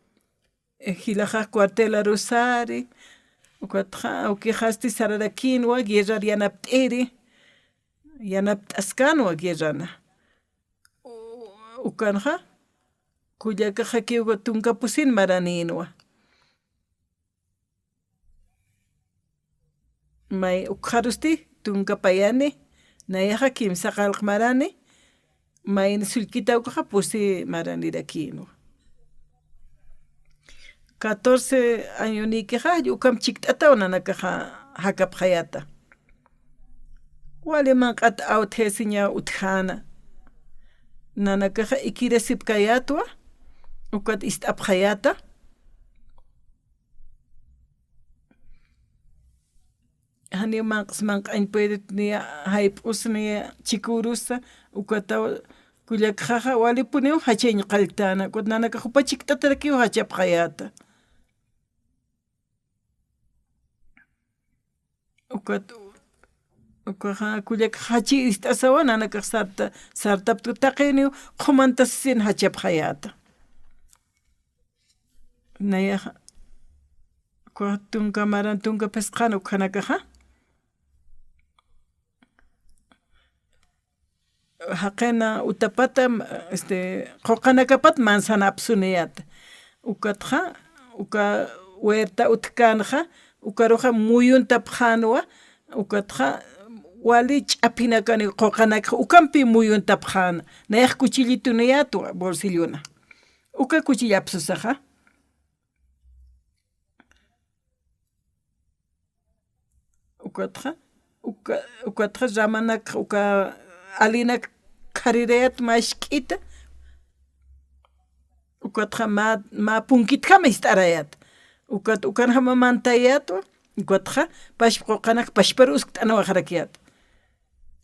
eh, jilaxax cuartelarus sari, ukatxa, awkixasti sararakïnwa, guerrar yanapt'iri, yanapt'askänwa guerrana. U-, ukanxa, kullakaxakiw tunka pusin maranïnwa. May ukxarusti tunka payani, nayaxa kimsa qallq marani, mayni sullkita ukaxa pusi maranirakïnwa. Catorce añonïkixa, ukam chikt'ataw nanakaxa jakapxayäta. Wali manq'at awtjayasiñaw utjäna. Nanakaxa ikirasipkayätwa, ukat ist'apxayäta. Janiw manq'as manq'añ puedit niya jayp'us niya chikürusa, ukataw kullakxaxa walipuniw jachañ qalltäna, ukat nanakax jupa chikt'atarakiw jachapxayäta. Ukat, ukaxa kullakxachi ist'asawa, nanakax sarta, sartaptu taqiniw qhumantasin jachapxayäta. Nayaxa, uka tunka maran, tunka phisqan ukhanakaxa. Jaqina utapata, este, quqanakapat manzana apsuniyäta. Ukatxa, uka huerta utjkänxa, ukaruxa muyuntapxänwa, ukatxa, wali ch'aphinakani quqanakxa, ukampi muyuntapxäna. Nayax kuchillituniyätwa, bolsillona. Uka kuchilla apsusaxa. Ukatxa, uka, ukatxa ramanak, uka alinak kharirayät mä isk'ita, ukatxa mä, mä punkitjama ist'arayät. Ukat, ukanjama mantayätwa, ukatxa, pachpa quqanak pachpar uskt'anwaxarakiyät.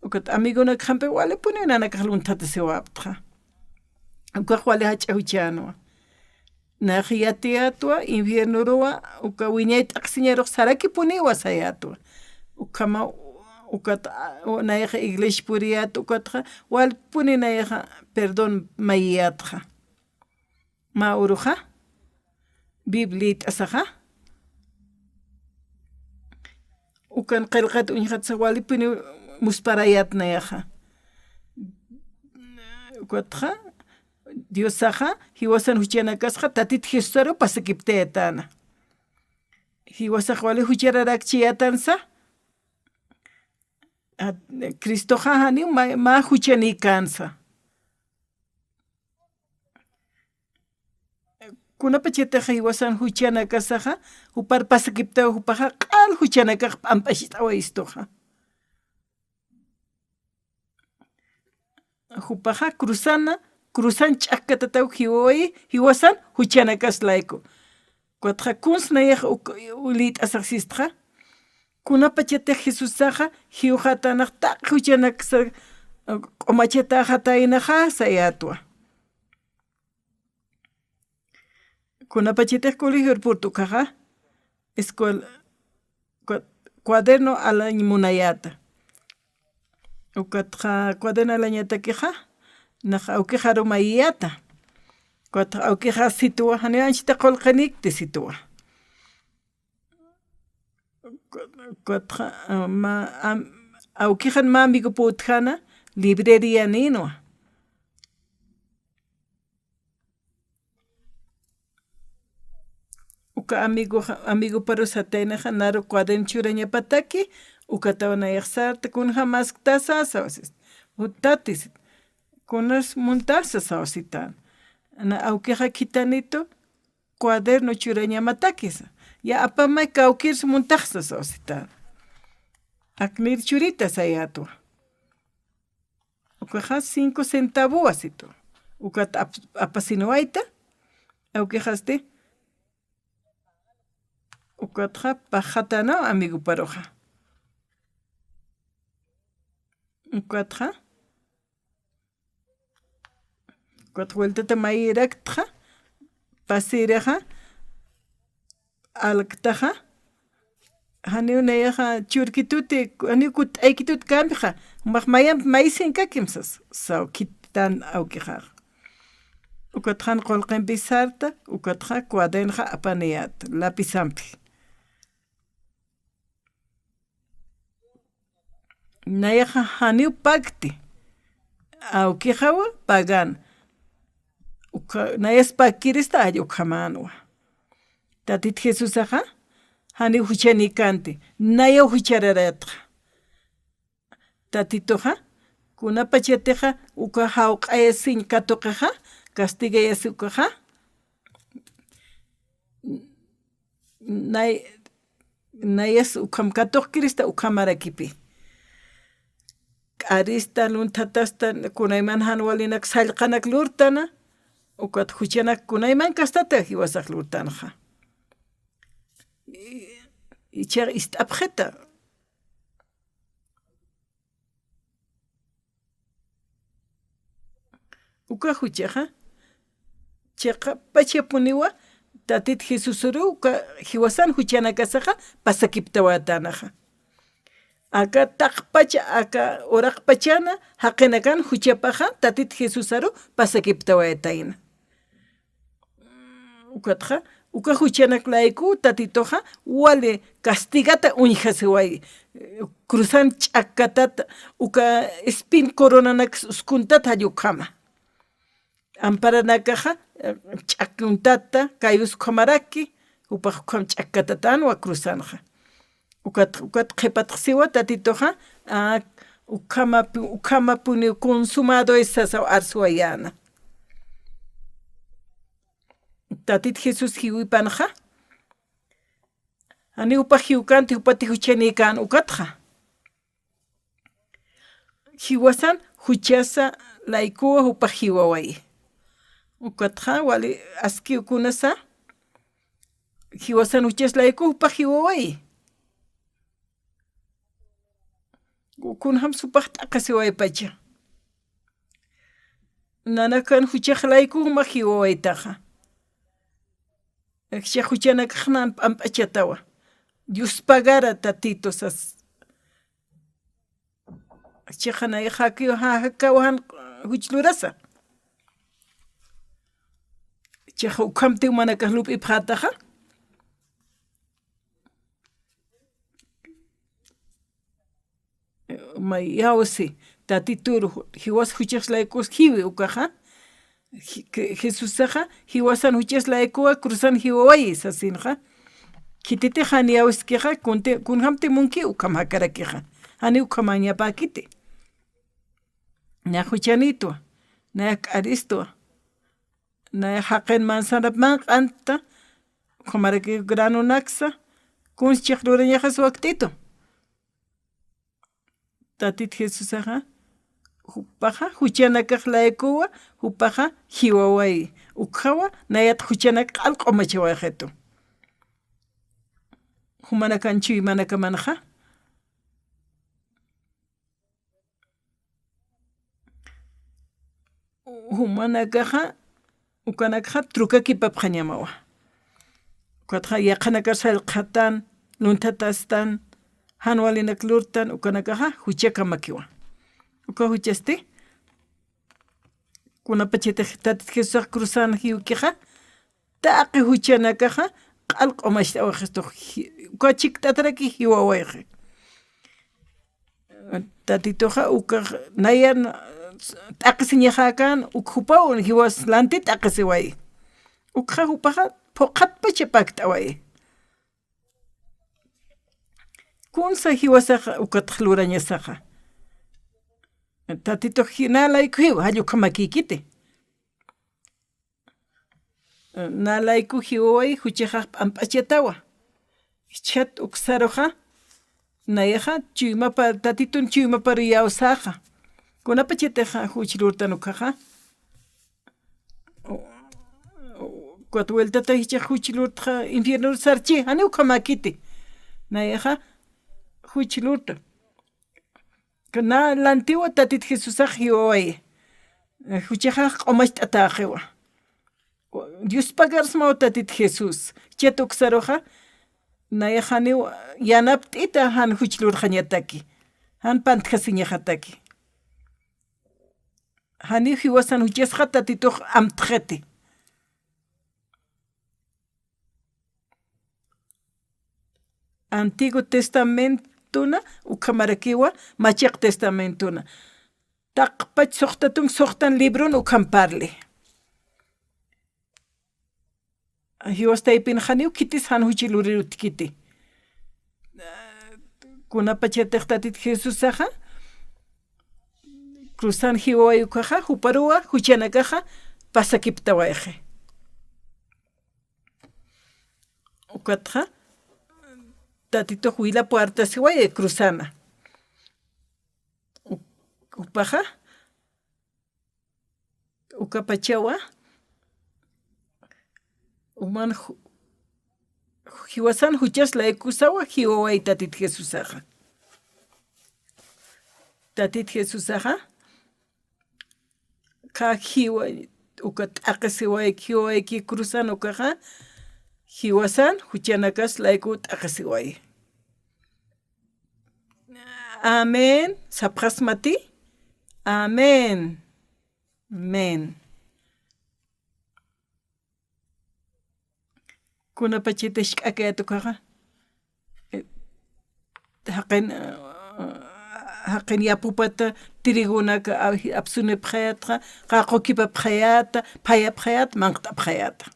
Ukat amigonakxampi walipuniw nanakax lunthatasiwaptxa. Ukax wali jach'a juchänwa. Nax yatiyätwa, infiernuruwa, uka wiñay t'aqsiñarux sarakipuniwa sayätwa. Ukhama, ukat, a, nayaxa iglesia puriyät, ukatxa, walipuni nayaxa perdón mayiyätxa. Mä uruxa, Biblia liyt'asaxa, ukan qillqat uñjatsa walipuniw musparayät nayaxa. Ukatxa, Diosaxa, jiwasan juchanakasxa, Tatit Jesusaru pasakiptayatäna. Jiwasax wali juchararakchiyätansa, a, Cristoxa janiw mä, mä juchanïkänsa. Kunapachatix jiwasan juchanakasaxa, jupar pasakiptaw jupaxa, q'al juchanakax p'amp'acht'awayistuxa. Jupaxa cruzana, cruzan ch'akkatataw jiwayi, jiwasan juchanakas layku. Ukatxa kuns nayax uk, liyt'asax sistxa. Kunapachatix Jesusaxa, jiwxatanax taqi juchanaksa, q'umachatäxataynaxa sayätwa. Kunapachatix colegior purt'ukxaxa, escuela, cua-, cuaderno alañ munayäta. Ukatxa cuaderno alañatakixa, nax awkixaru mayiyäta. Ukatxa awkixa situwa, janiw anchita qullqinikti situwa. Ukatxa, a, mä, am, awkixan mä amigopa utjäna, librería ninwa. Uka amigo, amigoparu sataynaxa naru cuaderno churañapataki, ukataw nayax sarta, kunjamaskta sasa, sawsis. Jutati, kunas muntasa, sawsitan. Ana awkixa khithanitu cuaderno churañamatakisa. Ya apamay kawkirsa muntaxsa sawsitan. Aknir churita sayatwa. Ukaxa cinco centavo asitu. Ukat ap-, apasinwayta. Awkixasti. Ukatxa paxatanaw amiguparuxa. Ukatxa. Ukat vueltata mayiraktxa, pasiraxa, alktaxa, janiw nayaxa churkituti, janiw kutt'aykitut kampixa, jumax mayamp maysinkakimsas, saw khitan awkixax. Ukatxan qullqimpi sarta, ukatxa cuadernxa apaniyat, lapisampi. Nayaxa janiw pakti. Awkixawa pagan. Ukha-, nayas pakkirista jall ukhamanwa. Tatit Jesusaxa janiw juchanikanti. Nayaw juchararatxa. Tatituxa, kunapachatixa uka jawq'ayasiñ katuqixa, castigayasi ukaxa, nay-, nayas ukham katuqkirista ukhamarakipi. K'arista, lunthatasta, kunayman jan walinak sallqanak lurtana, ukat juchanak kunayman kastata jiwasax lurtanxa. Ichhax ist'apxita. Uka juchaxa, chiqapachapuniwa, Tatit Jesusaru uka jiwasan juchanakasaxa pasakiptawayatanaxa. Aka taqpacha, aka uraqpachana, jaqinakan juchapaxa, Tatit Jesusaru pasakiptawayatayna. Ukatxa, uka juchanak layku Tatituxa wali castigata uñjasiway, cruzan ch'akkatata, uka espin coronanak uskuntata jall ukhama. Amparanakaxa, eh, ch'akkuntata, kayus ukhamaraki, jupax ukham ch'akkatatanwa cruzanxa. Ukat, ukat qhipatxsiwa Tatituxa, a, ukhamapu-, ukhamapuni consumado es sasaw arsuwayäna. Tatit Jesús jiwipanxa, janiw jupax jiwkänti, jupati juchanïkän ukatxa. Jiwasan juchasa laykuwa jupax jiwawayi. Ukatxa wali askiw kunasa, jiwasan juchas layku jupax jiwawayi. Kunjam jupax t'aqhasiwaypacha. Nanakan juchax layku jumax jiwawaytaxa. Jichhax juchanakax nan p'amp'achatawa. Dios pagara Tatito sas. Jichhax nayax jakaw jan juch lurasa. Jichhax ukhamtiw manakax lup'ipxätaxa. May yawsi, Tatituru, jiwas juchax laykus jiwi ukaxa. Je-, Je-, Jesusaxa, jiwasan juchas laykuwa cruzan jiwawayi sasinxa. Khititix jan yawskixa, kunti-, kunjamti munki ukham jakarakixa. Jani ukhamañapäkiti. Nayax juchanïtwa, nayax k'aristwa, nayax jaqin manzanap manq'anta, ukhamaraki granonaksa, kuns chix lurañaxas wakt'itu. Tatit Jesusaxa, jupaxa, juchanakax laykuwa, jupaxa, jiwawayi. Ukhawa, nayat juchanak q'al q'umachawayxitu. Jumanakan chuymanakamanxa. Jumanakaxa, ukanakaxa trukakipapxañamawa. Ukatxa yaqhanakar sallqatan, lunthatastan, jan walinak lurtan, ukanakaxa juchakamakiwa. Uka juchasti, kunapachatix Tatit Jesusax cruzan jiwkixa, taqi juchanakaxa q'al q'umacht'awayxistu, ji-, uka chikt'ataraki jiwawayxi. Tatituxa ukax nayan t'aqhisiñaxäkän, uk jupaw jiwas lanti t'aqhisiwayi. Ukxa jupaxa phuqhatpacha pakt'awayi. Kunsa jiwasaxa ukatx lurañasaxa. Tatitux jina layku jiwa, jall ukhamakïkiti. Na layku jiwaway juchaxax p'amp'achatawa. Jichhat uksaruxa, nayaxa chuymapa, Tatitun chuymapar iyawsaxa. Kunapachatixa juch lurtan ukhaxa. Cuatro vueltata jichax juch lurtxa infiernor sarchi, jani ukhamäkiti. Nayaxa juch lurta. Na lantiwa Tatit Jesusax jiwawayi. Juchaxax q'umacht'atäxiwa. Dios pagarsmaw Tatit Jesús. Chat uksaruxa, nayax janiw yanapt'ita jan juch lurxañataki. Jan pantjasiñaxataki. Janiw jiwasan juchasxa Tatitux amtxiti. Antiguo Testamentona, ukhamarakiwa, Machaq Testamentona. Taqpach suxtatun suxtan libron ukham parli. Jiwas taypin janiw khitis jan juchi lurir utjkiti. Kunapachatix Tatit Jesusaxa, cruzan jiwaway ukhaxa, juparuwa juchanakaxa pasakiptawayxi. Ukatxa, Tatitux wila puertasiway cruzana. U-, jupaxa, ukapachawa, uman ju-, jiwasan juchas laykusawa, jiwaway Tatit Jesusaxa. Tatit Jesusaxa, Ka jiwa, uka t'aqisiwayki, jiwawayki cruzan ukaxa, jiwasan juchanakas layku t'aqisiway. Amén. Sapxasmati. Amén. Amén. Kunapachita jisk'akayat ukaxa, eh, jaqin, eh, jaqin yapupata tirigunaka a-, apsunipxayatxa, qaqukipapxayata, phayapxayata, manqt'apxayata.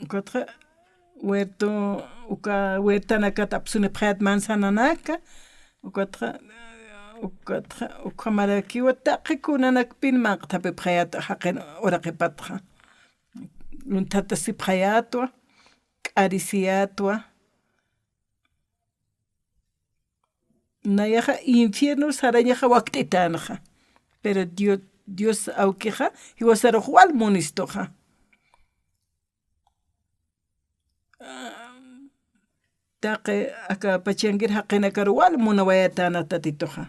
Ukatxa, huerto, uka huertanakat apsunipxayat manzananaka, ukatxa, ukatxa, ukhamarakiwa taqi kunanakpin manqthapipxayat jaqin uraqipatxa. Lunthatasipxayatwa, k'arisiyatwa. Nayaxa infierno sarañaxa wakt'itänxa. Pero Dio-, Dios awkixa, jiwasarux wal munistuxa. Taqi aka pachankir jaqinakar wal munawayatäna Tatituxa.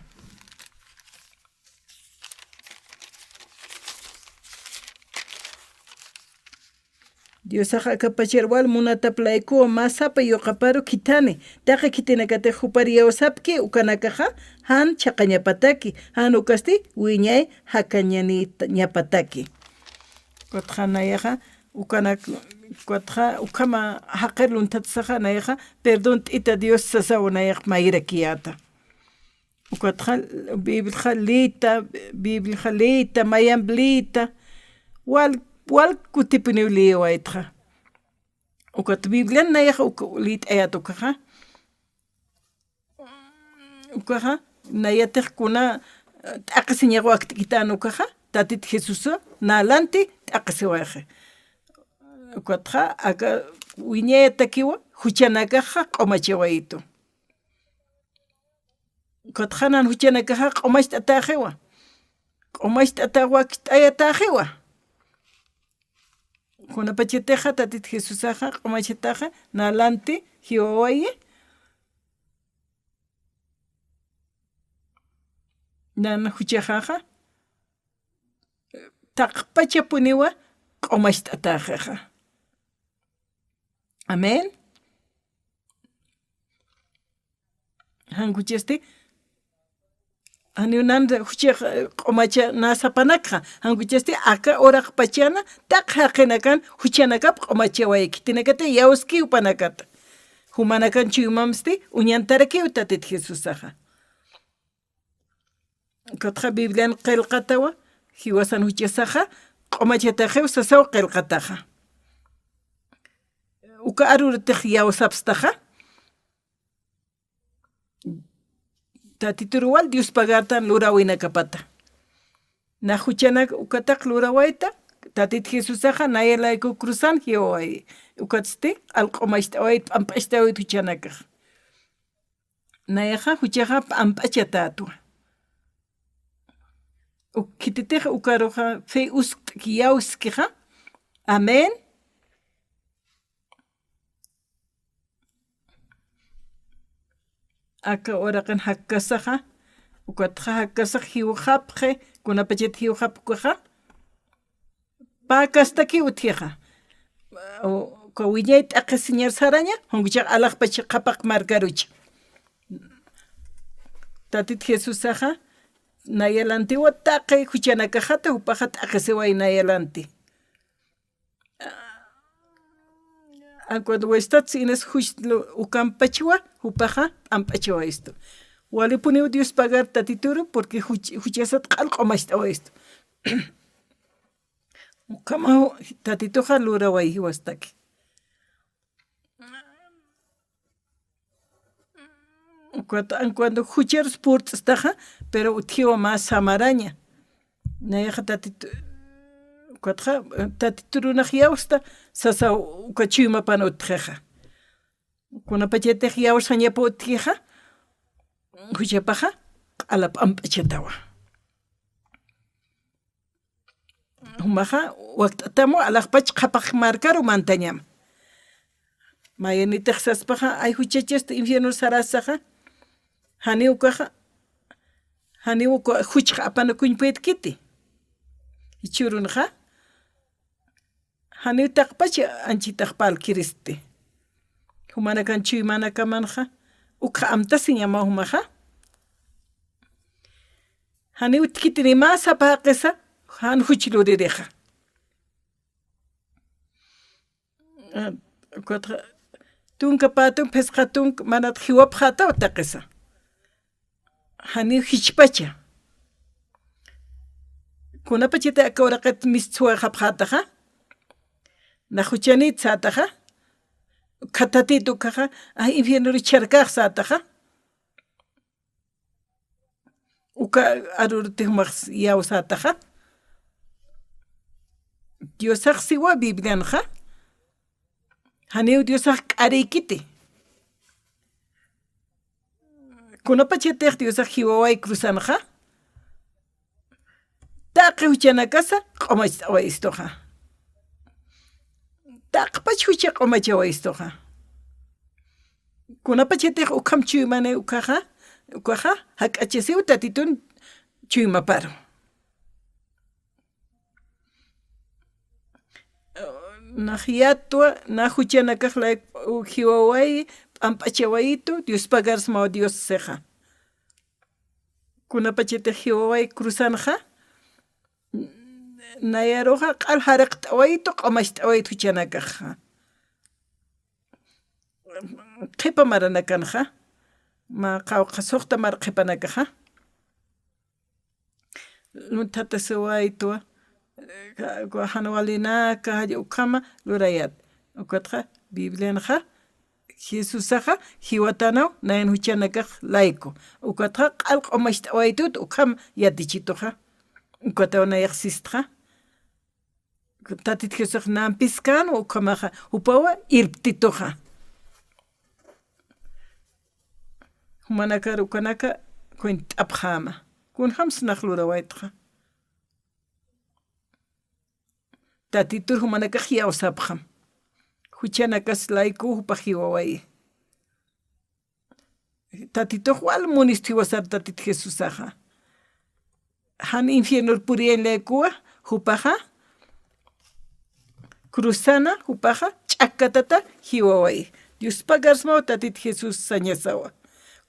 Diosax aka pachar wal munatap laykuwa mä sapa yuqaparu khithani, taqi khitinakatix jupar iyawsapki ukanakaxa, jan chhaqañapataki, jan ukasti wiñay jakañanit-, ñapataki. Ukatxa nayaxa, ukanak-, ukatxa ukhama jaqir lunthatsaxa nayaxa, perdont'ita Dios sasaw nayax mayirakiyäta. Ukatxa Bibliaxa liyta, Bibliaxa liyta, mayamp liyta, wal, wal kutipuniw liyawaytxa. Ukat Biblian nayaxa uk-, liyt'ayät ukaxa. Ukaxa, nayatix kuna, eh, t'aqisiñax wakt'kitän ukaxa, Tatit Jesusa, nä lanti t'aqisiwayxi. Ukatxa, aka wiñayatakiwa, juchanakaxa q'umachawayitu. Ukatxa jan juchanakaxa q'umacht'atäxiwa. Q'umacht'atäx wakt'ayatäxiwa. Kunapachatixa Tatit Jesusaxa q'umachataxa, nä lanti jiwawayi. Nan juchaxaxa, taqpachapuniwa q'umacht'atäxixa. Amén. Jan juchasti, janiw nan juchax, eh, q'umacha nä sapanakxa, jan juchasti aka uraqpachana, taqi jaqinakan juchanakap q'umachaway, khitinakati iyawski jupanakata. Jumanakan chuymamsti, uñantarakiw Tatit Jesusaxa. Ukatxa Biblian qillqatawa, jiwasan juchasaxa, q'umachataxiw sasaw qillqataxa. Uka arurutix iyawsapstaxa, Tatitur wal Dios pagartan luräwinakapata. Nax juchanak ukataq luräwayta, Tatit Jesusaxa naya layku cruzan jiwawayi. Ukatsti q'al q'umacht'awayt, p'amp'acht'awayt juchanakax. Nayaxa juchaxa p'amp'achatätwa. Uk khititix ukaruxa fe uskt'ki yawskixa. Amén. Aka uraqin jakkasaxa, ukatxa jakkasax jiwxapxi, kunapachat jiwxapxi ukaxa, pä kastaki utjixa. Uka wiñay t'aqhisiñar saraña, junkuchax alaxpach qhapaq markarucha. Tatit Jesusaxa, nayalantiwa taqi juchanakaxata, jupaxa t'aqhisiway nayalanti. Acuerdo, westat si inas juch ukampachwa, jupaxa p'amp'achawayistu. Walipuniw Dios pagar Tatituru, porque juch-, juchasat q'al q'umacht'awayistu. Ukhamaw Tatituxa luräway jiwastaki. Ukat, cuando jucharus purt'staxa, pero utjiwa mä samaraña. Nayaxa Tatitu, ukatxa, Tatitur unax yawsta, sasa uka chuymapan utjixa. Kunapachatix yawsañapa utjixa, juchapaxa, q'ala p'amp'achatawa. Jumaxa, wakt'atamu alaxpach qhapaq markaru mantañama. Mayanitix saspaxa, ay juchachasta infiernur sarasaxa, janiw ukaxa, janiw uka juchxa apanakuñ puedkiti. Jichhürunxa, janiw taqpach anchitax parlkiristi. Jumanakan chuymanakamanxa, ukxa amtasiñama jumaxa. Janiw utjkiti ni mä sapa jaqisa, jan juch luririxa. Ukatxa, tunka pä tunka, phisqa tunka, manat jiwapxätaw taqisa. Janiw jichpacha. Kunapachati aka uraqit mistsuwaxapxätaxa, nax juchanit sätaxa, ukkha Tatit ukaxa, ay, infiernuru chharkax sätaxa. Uka arurutix jumax yawsätaxa. Diosax siwa Biblianxa. Janiw Diosax k'arïkiti. Kunapachatix Diosax jiwaway cruzanxa, taqi juchanakasa q'umacht'awayistuxa. Taqpach jucha q'umachawayistuxa. Kunapachatix ukham chuymani ukaxa, ukaxa jak'achasiw Tatitun chuymaparu. Nax yatwa, nax juchanakax layku jiwawayi, p'amp'achawayitu, Dios pagarsmaw Dios sixa. Kunapachatix jiwaway cruzanxa, nayaruxa q'al jaraqt'awayitu, q'umacht'awayitu juchanakaxa. Qhipa maranakanxa, mä qawqha suxta mar qhipanakaxa. Lunthatasiwaytwa, jan walinaka, jall ukhama lurayät. Ukatxa, Biblianxa, Jesusaxa, jiwatanaw, nayan juchanakax layku. Ukatxa, q'al q'umacht'awaytut, ukham yatichituxa. Ukataw nayax sistxa. Tatit Jesusax nampiskänwa ukhamaxa, jupawa irptituxa. Jumanakar ukanaka cuent'apxäma. Kunjamsa nax lurawaytxa. Tatitur jumanakax yawsapxam. Juchanakas layku jupax jiwawayi. Tatitux wal munistu jiwasar Tatit Jesusaxa. Jan infiernur puriyañ laykuwa, jupaxa, cruzana, jupaxa, ch'akkatata jiwawayi. Dios pagarsmaw Tatit Jesús sañasawa.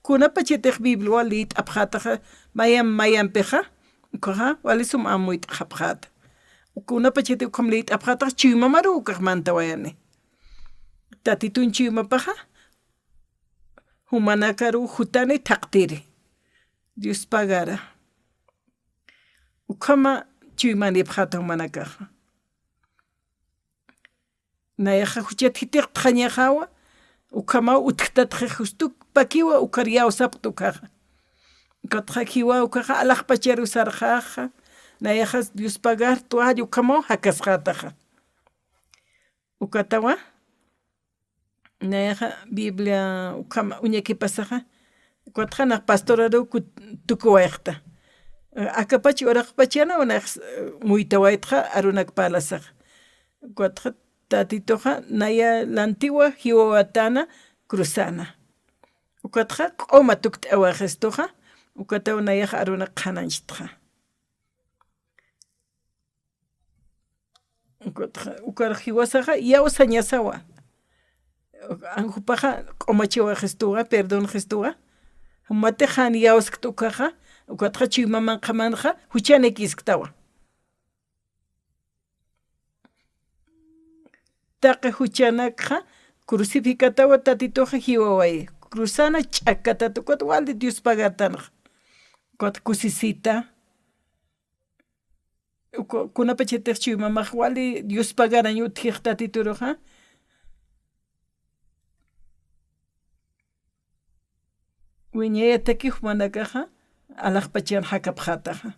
Kunapachatix Bibliawa liyt'apxätaxa, mayam, mayampixa, ukaxa, wali sum amuyt'xapxäta. Kunapachatix ukham liyt'apxätaxa, chuymamaru ukax mantawayani. Tatitun chuymapaxa, jumanakaru jutani thaqtiri. Dios pagara. Ukhama chuymanipxäta jumanakaxa. Nayaxa juchat jitix txañaxawa, ukhamaw utjtatxi justu pakiwa, ukar yawsapxta ukaxa. Ukatxa jiwa ukaxa alaxpacharu sarxaxa, nayaxas Dios pagartwa, ukhamaw jakasxataxa. Ukatawa, nayaxa Biblia ukhama uñakipasaxa, ukatxa nax pastoraru kut-, tukuwayxta. Akapach uraqpachana, nax muytawaytxa arunak parlasaxa. Ukatxa Tatituxa naya lantiwa jiwawatana cruzana. Ukatxa q'uma tukt'awaxistuxa, ukataw nayax arunak qhanañchtxa. Ukatxa, ukar jiwasaxa yawsañasawa. Jupaxa q'umachiwaxistuwa, perdonxistuwa. Jumatix jan yawskt ukaxa, ukatxa chuymamanqhamanxa juchanikisktawa. Taqi juchanakxa crucificatawa Tatituxa jiwawayi. Cruzana ch'akkatat ukat wali Dios pagartanxa. Ukat kusisita. Uka, kunapachatix chuymamax wali Dios pagarañ utjix Tatituruxa. Wiñayataki jumanakaxa alaxpachan jakapxataxa.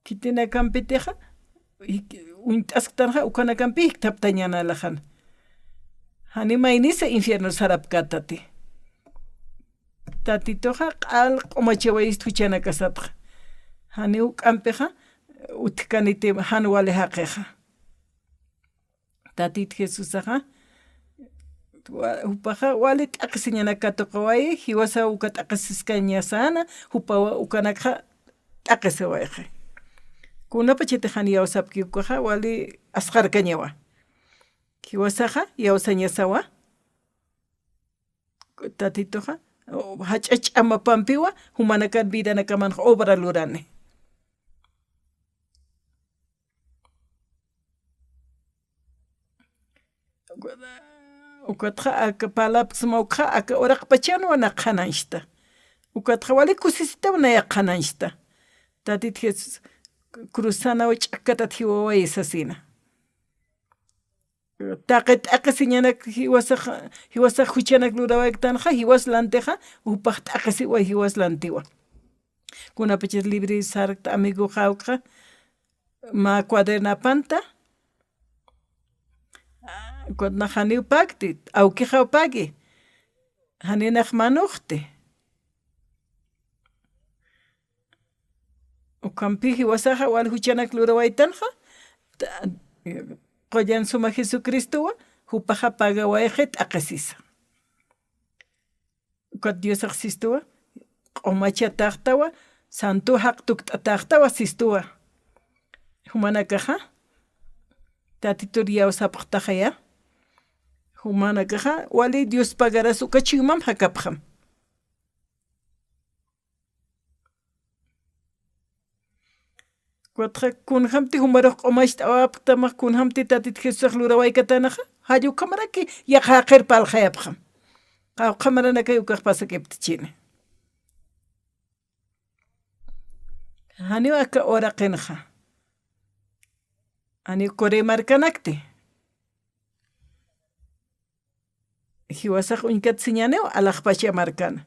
Khitinakampitixa, jik-, uñt'asktanxa, ukanakampi jikthaptañäni alaxan. Jani maynisa infierno sarapkätati. Tatituxa q'al q'umachawayist juchanakasatxa. Jani juk'ampixa, utjkaniti jan wali jaqixa. Tatit Jesusaxa, wa-, jupaxa wali t'aqhisiñanak katuqawayi, jiwasaw uka t'aqhisiskañasäna, jupaw ukanakxa t'aqhisiwayxi. Kunapachatix jan yawsapki ukaxa, wali asxarkañawa. Jiwasaxa yawsañasawa. Tatituxa, jach'a ch'amapampiwa, jumanakan vidanakamanxa obra lurani. Ukatxa aka palabra suma ukxa aka uraqpachanwa nax qhanañchta. Ukatxa wali kusisitaw nayax qhanañchta. Tatit Jesús cruzanaw ch'akkatat jiwawayi sasina. Taqi t'aqhisiñanak jiwasax, jiwasax juchanak lurawaytanxa, jiwas lantixa, jupax t'aqhisiwa, jiwas lantiwa. Kunapachas libre sarkta amigoxa ukxa, mä cuadernapanta, kuna janiw pakti, awkixa pagi, janinax manuxti. Ukampi jiwasaxa wal juchanak lurawaytanxa, ta-, qullan suma Jesucristowa, jupaxa pagawayxi t'aqhisisa. Ukat Diosax sistuwa, q'umachataxtawa, santo jaqtukt'ataxtawa sistuwa. Jumanakaxa, Tatitur yawsapxtaxaya. Jumanakaxa, wali Dios pagaras uka chuymam jakapxam. Ukatxa kunjamti jumarux q'umacht'awapktamax, kunjamti Tatit Jesusax lurawaykatanaxa, jall ukhamaraki yaqha jaqir parlxayapxam. Qawqha maranakay ukax pasakiptchini. Janiw aka uraqinxa. Janiw Corea markanakti. Jiwasax uñkatsiñäniw alaxpacha markana.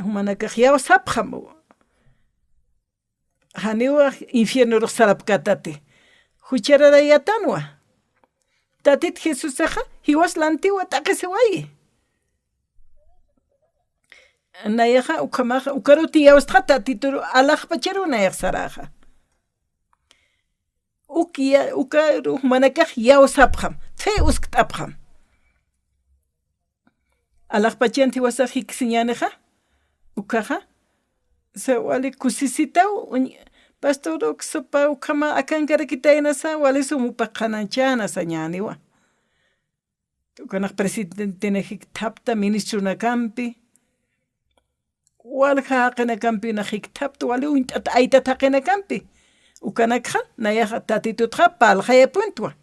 Jumanakax yawsapxam. Janiw infiernurux sarapkätati. Juchararayatanwa. Tatit Jesusaxa jiwas lantiwa t'aqhisiwayi. Nayaxa ukhamaxa, ukaruti yawstxa Tatitur alaxpacharu nayax saraxa. Uk ya-, ukaru jumanakax yawsapxam, fe uskt'apxam. Alaxpachanti jiwasax jiksiñänixa, ukaxa, sa wali kusisitaw, uñ-, pastor uk supa ukhama akankarakitayna sa, wali sum jupax qhanañchäna sañäniwa. Ukanax presidentenak jikthapta, ministronakampi, walja jaqinakampi nax jikthapta, wali uñt'at aytat jaqinakampi. Ukanakxa, nayaxa Tatitutxa parlxayapuntwa.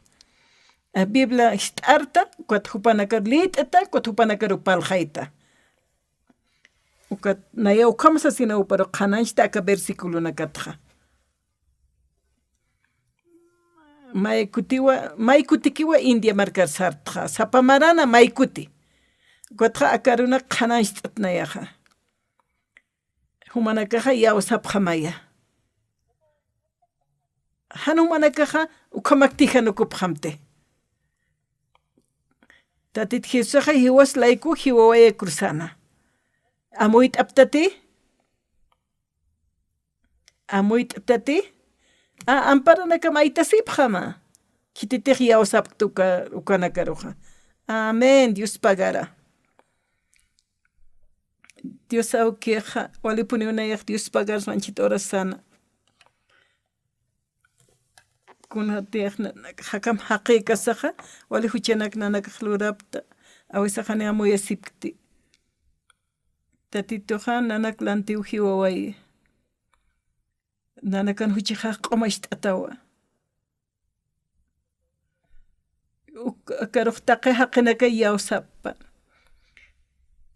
Biblia jist'arta, ukat jupanakar liyt'ata, ukat jupanakar parlxayta. Ukat naya ukham sasina juparu qhanañchta aka versiculonakatxa. May kutiwa, may kutikiwa India markar sartxa, sapa marana may kuti. Ukatxa aka arunak qhanañcht'at nayaxa. Jumanakaxa iyawsapxamaya. Jan jumanakaxa ukhamakti janukupxamti. Tatit Jesusaxa jiwas layku jiwawaya cruzana. Amuyt'aptati. Amuyt'aptati. A, amparanakam aytasipxama. Khititix iyawsapkta uka, ukanakaruxa. Amén. Dios pagara. Dios awkixa, walipuniw nayax Dios pagarsma anchhit urasana. Kunatix nanak jakam jaqïkasaxa, wali juchanak nanakax lurapta, awisaxani amuyasipkti. Tatituxa nanak lantiw jiwawayi. Nanakan juchaxax q'umacht'atawa. Uk-, akarux taqi jaqinakay iyawsapxpan.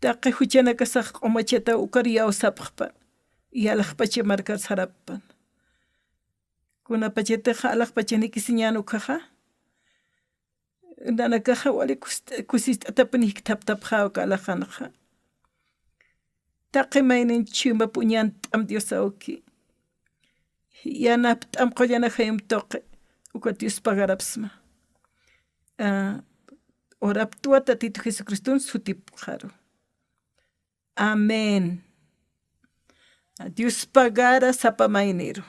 Taqi juchanakasax q'umachataw ukar iyawsapxpan. Y alaxpacha markar sarapxpan. Kunapachatixa alaxpachan jikisiñän ukhaxa. Nanakaxa wali kust-, kusist'atapun jikthaptapxä uka alaxanxa. Taqi maynin chimbapuñänt'am Dios awki. Yanapt'am qullan ajayump tuqi. Ukat Dios pagarapxsma. A, uraptwa Tatitu Jesucriston sutipxaru. Amén. Dios pagara sapa mayniru.